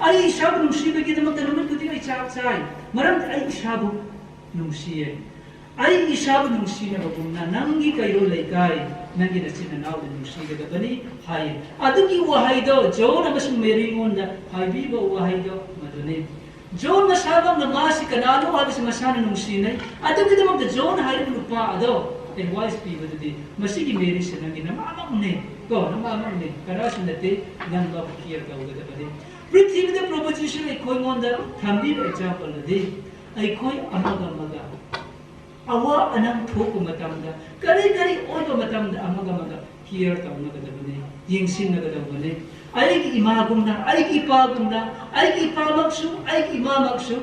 ꯑꯩ ꯏꯁꯥꯕꯨ ꯅꯨꯡꯁꯤꯕꯒꯤꯗꯃꯛꯇ ꯅꯨꯃꯤꯠ ꯈꯨꯗꯤꯡ ꯑꯩ ꯆꯥꯛ ꯆꯥꯏ꯫ ꯃꯔꯝꯗꯤ ꯑꯩ ꯏꯁꯥꯕꯨ ꯅꯨꯡꯁꯤꯌꯦ꯫ "ꯑꯩ ꯏꯁꯥꯕꯨ ꯅꯨꯡꯁꯤꯅꯕꯒꯨꯝꯅ ꯅꯪꯒꯤ ꯀꯩꯔꯣꯜ ꯂꯩꯀꯥꯏ, ꯅꯪꯒꯤ ꯅꯆꯤꯟ ꯅꯅꯥꯎꯗ ꯅꯨꯡꯁꯤꯒꯗꯕꯅꯤ" ꯍꯥꯏꯌꯦ꯫ ꯑꯗꯨꯒꯤ ꯋꯥꯍꯩꯗꯣ ꯖꯣꯟ ꯑꯃꯁꯨꯡ ꯃꯦꯔꯤꯉꯣꯟꯗ ꯍꯥꯏꯕꯤꯕ ꯋꯥꯍꯩꯗꯣ ꯃꯗꯨꯅꯤ꯫ ꯖꯣꯟ ꯃꯁꯥꯃꯛꯅ ꯃꯥꯁꯤ ꯀꯅꯥꯅꯣ ꯍꯥꯏꯕꯁꯤ ꯃꯁꯥꯅ ꯅꯨꯡꯁꯤꯅꯩ꯫ ꯑꯗꯨꯒꯤꯗꯃꯛꯇ ꯖꯣꯟ ꯍꯥꯏꯔꯤꯕ ꯅꯨꯄꯥ ꯑꯗꯣ ꯑꯦꯗꯚꯥꯏꯁ ꯄꯤꯕꯗꯨꯗꯤ, "ꯃꯁꯤꯒꯤ ꯃꯦꯔꯤꯁꯦ ꯅꯪꯒꯤ ꯅꯃꯥꯃꯛꯅꯦ ꯀꯣ, ꯅꯃꯥꯃꯛꯅꯦ, ꯀꯅꯥꯁꯨ ꯅꯠꯇꯦ, ꯅꯪ ꯃꯥꯕꯨ ꯀꯤꯌꯔ ꯇꯧꯒꯗꯕꯅꯤ"꯫ ꯄ꯭ꯔꯤꯊꯤꯕꯤꯗ ꯄ꯭ꯔꯚꯨ ꯖꯤꯁꯨꯅ ꯑꯩꯈꯣꯏꯉꯣꯟꯗ ꯊꯝꯕꯤꯕ ꯑꯦꯛꯖꯥꯝꯄꯜ ꯑꯗꯨꯗꯤ ꯑꯩꯈꯣꯏ ꯑꯃꯒ ꯑꯃꯒ ꯑꯋꯥ ꯑꯅꯪ ꯊꯣꯛꯄ ꯃꯇꯝꯗ, ꯀꯔꯤ ꯀꯔꯤ ꯑꯣꯏꯕ ꯃꯇꯝꯗ ꯑꯃꯒ ꯑꯃꯒ ꯀꯤꯌꯔ ꯇꯧꯅꯒꯗꯕꯅꯤ, ꯌꯦꯡꯁꯤꯟꯅꯒꯗꯕꯅꯤ꯫ ꯑꯩꯒꯤ ꯏꯃꯥꯒꯨꯝꯅ, ꯑꯩꯒꯤ ꯏꯄꯥꯒꯨꯝꯅ, ꯑꯩꯒꯤ ꯏꯄꯥꯃꯛꯁꯨ, ꯑꯩꯒꯤ ꯏꯃꯥꯃꯛꯁꯨ,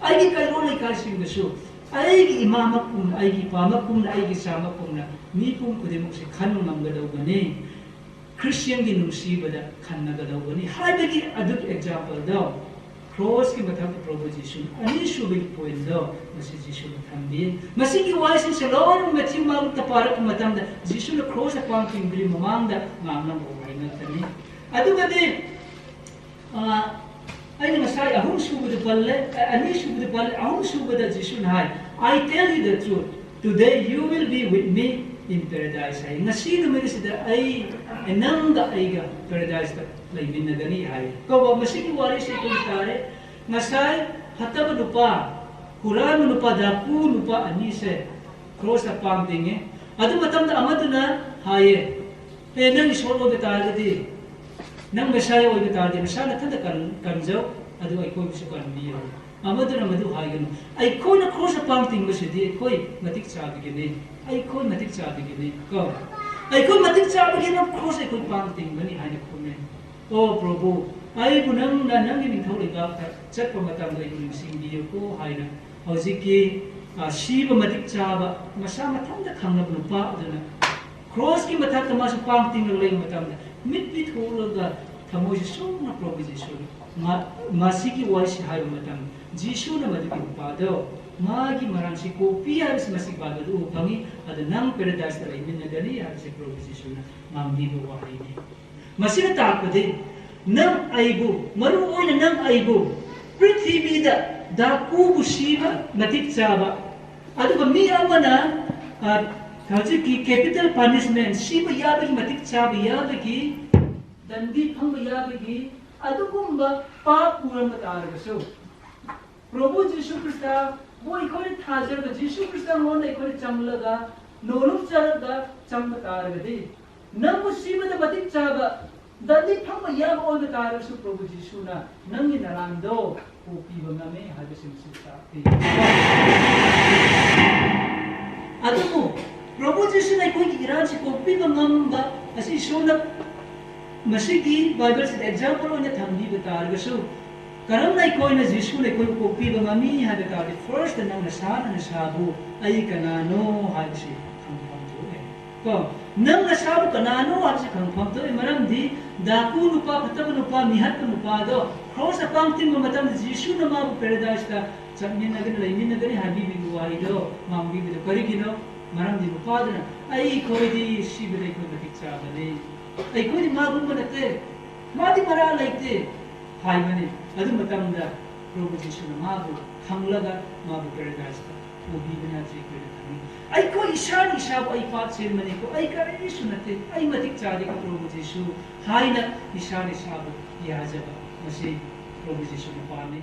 ꯑꯩꯒꯤ ꯀꯩꯔꯣꯜ ꯂꯩꯀꯥꯏꯁꯤꯡꯗꯁꯨ ꯑꯩꯒꯤ ꯏꯃꯥꯃꯛꯀꯨꯝꯅ, ꯑꯩꯒꯤ ꯏꯄꯥꯃꯛꯀꯨꯝꯅ, ꯑꯩꯒꯤ ꯏꯆꯥꯃꯛꯀꯨꯝꯅ ꯃꯤꯄꯨꯝ ꯈꯨꯗꯤꯡꯃꯛꯁꯦ ꯈꯟꯕ ꯉꯝꯒꯗꯧꯕꯅꯤ꯫ ꯈ꯭ꯔꯤꯁꯇꯤꯌꯟꯒꯤ ꯅꯨꯡꯁꯤꯕꯗ ꯈꯟꯅꯒꯗꯧꯕꯅꯤ ꯍꯥꯏꯕꯒꯤ ꯑꯗꯨꯒꯤ ꯑꯦꯛꯖꯥꯝꯄꯜꯗꯣ ꯀ꯭ꯔꯣꯁꯀꯤ ꯃꯊꯛꯇ ꯄ꯭ꯔꯚꯨ ꯖꯤꯁꯨꯅ ꯑꯅꯤꯁꯨꯕꯒꯤ ꯄꯣꯏꯟꯗꯣ ꯃꯁꯤ ꯖꯤꯁꯨꯅ ꯊꯝꯕꯤ꯫ ꯃꯁꯤꯒꯤ ꯋꯥꯍꯩꯁꯤꯡꯁꯦ ꯂꯣꯏꯅ ꯃꯊ꯭ꯌꯨ ꯃꯥꯔꯛꯇ ꯄꯥꯔꯛꯄ ꯃꯇꯝꯗ ꯖꯤꯁꯨꯅ ꯀ꯭ꯔꯣꯁꯇ ꯄꯥꯡ ꯇꯤꯡꯗ꯭ꯔꯤ ꯃꯃꯥꯡꯗ ꯉꯥꯡꯂꯝꯕ ꯋꯥꯍꯩ ꯉꯥꯛꯇꯅꯤ꯫ ꯑꯗꯨꯒꯗꯤ ꯑ, ꯑꯩꯅ ꯉꯁꯥꯏ ꯑꯍꯨꯝ ꯁꯨꯕꯗ ꯄꯜꯂꯦ, ꯑ, ꯑꯅꯤ ꯁꯨꯕꯗ ꯄꯜꯂꯦ, ꯑꯍꯨꯝ ꯁꯨꯕꯗ ꯖꯤꯁꯨꯅ ꯍꯥꯏ, "I tell you the truth, today you will be with me in paradise" ꯍꯥꯏ꯫ ꯉꯁꯤ ꯅꯨꯃꯤꯠ ꯑꯁꯤꯗ ꯑꯩ, ꯅꯪꯒ ꯑꯩꯒ ꯄꯦꯔꯥꯗꯥꯏꯁꯇ ꯂꯩꯃꯤꯟꯅꯒꯅꯤ ꯍꯥꯏ꯫ ꯀꯧꯕ ꯃꯁꯤꯒꯤ ꯋꯥꯔꯤꯁꯤ ꯑꯩꯈꯣꯏ ꯇꯥꯔꯦ꯫ ꯉꯁꯥꯏ ꯐꯠꯇꯕ ꯅꯨꯄꯥ, ꯍꯨꯔꯥꯟꯕ ꯅꯨꯄꯥ, ꯗꯥꯀꯨ ꯅꯨꯄꯥ ꯑꯅꯤꯁꯦ ꯀ꯭ꯔꯣꯁꯇ ꯄꯥꯡ ꯇꯤꯡꯉꯦ꯫ ꯑꯗꯨ ꯃꯇꯝꯗ ꯑꯃꯗꯨꯅ ꯍꯥꯏꯌꯦ, "ꯑꯦ, ꯅꯪ ꯏꯁꯣꯔ ꯑꯣꯏꯕ ꯇꯥꯔꯒꯗꯤ, ꯅꯪ ꯃꯦꯁꯥꯏ ꯑꯣꯏꯕ ꯇꯥꯔꯗꯤ, ꯅꯁꯥ ꯅꯊꯟꯇ ꯀꯟ-, ꯀꯟꯖꯧ, ꯑꯗꯨ ꯑꯩꯈꯣꯏꯕꯨꯁꯨ ꯀꯟꯕꯤꯌꯨ"꯫ ꯑꯃꯗꯨꯅ ꯃꯗꯨ ꯍꯥꯏꯒꯅꯨ꯫ ꯑꯩꯈꯣꯏꯅ ꯀ꯭ꯔꯣꯁꯇ ꯄꯥꯡ ꯇꯤꯡꯕꯁꯤꯗꯤ ꯑꯩꯈꯣꯏ ꯃꯇꯤꯛ ꯆꯥꯕꯒꯤꯅꯤ꯫ ꯑꯩꯈꯣꯏ ꯃꯇꯤꯛ ꯆꯥꯕꯒꯤꯅꯤ꯫ ꯀꯣ? ꯑꯩꯈꯣꯏ ꯃꯇꯤꯛ ꯆꯥꯕꯒꯤꯅ ꯀ꯭ꯔꯣꯁ ꯑꯩꯈꯣꯏ ꯄꯥꯡ ꯇꯤꯡꯕꯅꯤ ꯍꯥꯏꯅ ꯈꯨꯝꯃꯦ꯫ "ꯑꯣ ꯄ꯭ꯔꯚꯨ, ꯑꯩꯕꯨ ꯅꯪꯅ ꯅꯪꯒꯤ ꯅꯤꯡꯊꯧ ꯂꯩꯕꯥꯛꯇ ꯆꯠꯄ ꯃꯇꯝꯗ ꯑꯩꯕꯨ ꯅꯤꯡꯁꯤꯡꯕꯤꯌꯨꯀꯣ" ꯍꯥꯏꯅ ꯍꯧꯖꯤꯛꯀꯤ, ꯑ, ꯁꯤꯕ ꯃꯇꯤꯛ ꯆꯥꯕ, ꯃꯁꯥ ꯃꯊꯟꯇ ꯈꯪꯂꯕ ꯅꯨꯄꯥ ꯑꯗꯨꯅ ꯀ꯭ꯔꯣꯁꯀꯤ ꯃꯊꯛꯇ ꯃꯥꯁꯨ ꯄꯥꯡ ꯇꯤꯡꯂꯒ ꯂꯩꯕ ꯃꯇꯝꯗ ꯃꯤꯠ ꯄꯤꯊꯣꯛꯂꯒ ꯊꯃꯣꯏꯁꯤ ꯁꯣꯛꯅ ꯄ꯭ꯔꯚꯨ ꯖꯤꯁꯨ ꯃꯥ-, ꯃꯁꯤꯒꯤ ꯋꯥꯔꯤꯁꯤ ꯍꯥꯏꯕ ꯃꯇꯝꯗ ꯖꯤꯁꯨꯅ ꯃꯗꯨꯒꯤ ꯅꯨꯄꯥꯗꯣ ꯃꯥꯒꯤ ꯃꯔꯥꯟꯁꯤ ꯀꯣꯛꯄꯤ ꯍꯥꯏꯕꯁꯤ ꯃꯁꯤꯒꯤ ꯕꯥꯏꯕꯜꯗ ꯎꯕ ꯐꯪꯉꯤ꯫ ꯑꯗꯨ ꯅꯪ ꯄꯦꯔꯥꯗꯥꯏꯁꯇ ꯂꯩꯃꯤꯟꯅꯒꯅꯤ ꯍꯥꯏꯕꯁꯤ ꯄ꯭ꯔꯚꯨ ꯖꯤꯁꯨꯅ ꯉꯥꯡꯕꯤꯕ ꯋꯥꯍꯩꯅꯤ꯫ ꯃꯁꯤꯅ ꯇꯥꯛꯄꯗꯤ ꯅꯪ ꯑꯩꯕꯨ, ꯃꯔꯨ ꯑꯣꯏꯅ ꯅꯪ ꯑꯩꯕꯨ, ꯄ꯭ꯔꯤꯊꯤꯕꯤꯗ ꯗꯥꯀꯨꯕꯨ ꯁꯤꯕ ꯃꯇꯤꯛ ꯆꯥꯕ, ꯑꯗꯨꯒ ꯃꯤ ꯑꯃꯅ, ꯑ, ꯍꯧꯖꯤꯛꯀꯤ ꯀꯦꯄꯤꯇꯦꯜ ꯄꯥꯅꯤꯁꯃꯦꯟ, ꯁꯤꯕ ꯌꯥꯕꯒꯤ ꯃꯇꯤꯛ ꯆꯥꯕ ꯌꯥꯕꯒꯤ, ꯗꯟꯗꯤ ꯐꯪꯕ ꯌꯥꯕꯒꯤ ꯑꯗꯨꯒꯨꯝꯕ ꯄꯥꯞ ꯄꯨꯔꯝꯕ ꯇꯥꯔꯒꯁꯨ, ꯄ꯭ꯔꯚꯨ ꯖꯤꯁꯨ ꯈ꯭ꯔꯤꯁꯇꯕꯨ ꯑꯩꯈꯣꯏꯅ ꯊꯥꯖꯔꯒ ꯖꯤꯁꯨ ꯈ꯭ꯔꯤꯁꯇꯉꯣꯟꯗ ꯑꯩꯈꯣꯏꯅ ꯆꯪꯂꯒ ꯅꯣꯂꯨꯛꯆꯔꯒ ꯆꯪꯕ ꯇꯥꯔꯒꯗꯤ, ꯅꯪꯕꯨ ꯁꯤꯕꯗ ꯃꯇꯤꯛ ꯆꯥꯕ ꯗꯟꯗꯤ ꯐꯝꯕ ꯌꯥꯕ ꯑꯣꯏꯕ ꯇꯥꯔꯁꯨ, ꯄ꯭ꯔꯚꯨ ꯖꯤꯁꯨꯅ ꯅꯪꯒꯤ ꯅꯔꯥꯟꯗꯣ ꯀꯣꯛꯄꯤꯕ ꯉꯝꯃꯦ ꯍꯥꯏꯕꯁꯤꯡꯁꯤ ꯇꯥꯛꯄꯤ꯫ ꯑꯗꯨꯕꯨ ꯄ꯭ꯔꯚꯨ ꯖꯤꯁꯨꯅ ꯑꯩꯈꯣꯏꯒꯤ ꯏꯔꯥꯟꯁꯤ ꯀꯣꯛꯄꯤꯕ ꯉꯝꯕ ꯑꯁꯤ ꯏꯁꯣꯔꯅ ꯃꯁꯤꯒꯤ ꯕꯥꯏꯕꯜꯁꯤꯗ ꯑꯦꯛꯖꯥꯝꯄꯜ ꯑꯣꯏꯅ ꯊꯝꯕꯤꯕ ꯇꯥꯔꯒꯁꯨ, ꯀꯔꯝꯅ ꯑꯩꯈꯣꯏꯅ ꯖꯤꯁꯨꯅ ꯑꯩꯈꯣꯏꯕꯨ ꯀꯣꯛꯄꯤꯕ ꯉꯝꯃꯤ ꯍꯥꯏꯕ ꯇꯥꯔꯗꯤ, ꯐꯥꯔꯁꯇ ꯅꯪ ꯅꯁꯥꯅ ꯅꯁꯥꯕꯨ ꯑꯩ ꯀꯅꯥꯅꯣ ꯍꯥꯏꯕꯁꯤ ꯈꯪꯐꯝ ꯊꯣꯛꯑꯦ꯫ ꯀꯣ, ꯅꯪ ꯅꯁꯥꯕꯨ ꯀꯅꯥꯅꯣ ꯍꯥꯏꯕꯁꯤ ꯈꯪꯐꯝ ꯊꯣꯛꯑꯦ꯫ ꯃꯔꯝꯗꯤ ꯗꯥꯀꯨ ꯅꯨꯄꯥ, ꯐꯠꯇꯕ ꯅꯨꯄꯥ, ꯃꯤꯍꯠꯄ ꯅꯨꯄꯥꯗꯣ ꯀ꯭ꯔꯣꯁꯇ ꯄꯥꯡ ꯇꯤꯡꯕ ꯃꯇꯝꯗ ꯖꯤꯁꯨꯅ ꯃꯥꯕꯨ ꯄꯦꯔꯥꯗꯥꯏꯁꯇ ꯆꯠꯃꯤꯟꯅꯒꯅꯤ, ꯂꯩꯃꯤꯟꯅꯒꯅꯤ ꯍꯥꯏꯕꯤꯕꯒꯤ ꯋꯥꯍꯩꯗꯣ ꯉꯥꯡꯕꯤꯕꯗꯣ ꯀꯔꯤꯒꯤꯅꯣ? ꯃꯔꯝꯗꯤ ꯅꯨꯄꯥꯗꯨꯅ, "ꯑꯩꯈꯣꯏꯗꯤ ꯁꯤꯕꯗ ꯑꯩꯈꯣꯏ ꯃꯇꯤꯛ ꯆꯥꯕꯅꯤ, ꯑꯩꯈꯣꯏꯗꯤ ꯃꯥꯒꯨꯝꯕ ꯅꯠꯇꯦ, ꯃꯥꯗꯤ ꯃꯔꯥ ꯂꯩꯇꯦ" ꯍꯥꯏꯕꯅꯤ꯫ ꯑꯗꯨ ꯃꯇꯝꯗ ꯄ꯭ꯔꯚꯨ ꯖꯤꯁꯨꯅ ꯃꯥꯕꯨ ꯈꯪꯂꯒ ꯃꯥꯕꯨ ꯄꯦꯔꯥꯗꯥꯏꯁꯇ ꯄꯨꯕꯤꯕꯅ ꯍꯧꯖꯤꯛ ꯑꯩꯈꯣꯏꯅ ꯈꯪꯉꯤ꯫ ꯑꯩꯈꯣꯏ ꯏꯁꯥꯅ ꯏꯁꯥꯕꯨ "ꯑꯩ ꯄꯥꯞ ꯆꯦꯟꯕꯅꯤꯀꯣ, ꯑꯩ ꯀꯔꯤꯁꯨ ꯅꯠꯇꯦ, ꯑꯩ ꯃꯇꯤꯛ ꯆꯥꯗꯦꯀꯣ ꯄ꯭ꯔꯚꯨ ꯖꯤꯁꯨ" ꯍꯥꯏꯅ ꯏꯁꯥꯅ ꯏꯁꯥꯕꯨ ꯌꯥꯖꯕ, ꯃꯁꯤ ꯄ꯭ꯔꯚꯨ ꯖꯤꯁꯨꯅ ꯄꯥꯝꯃꯤ꯫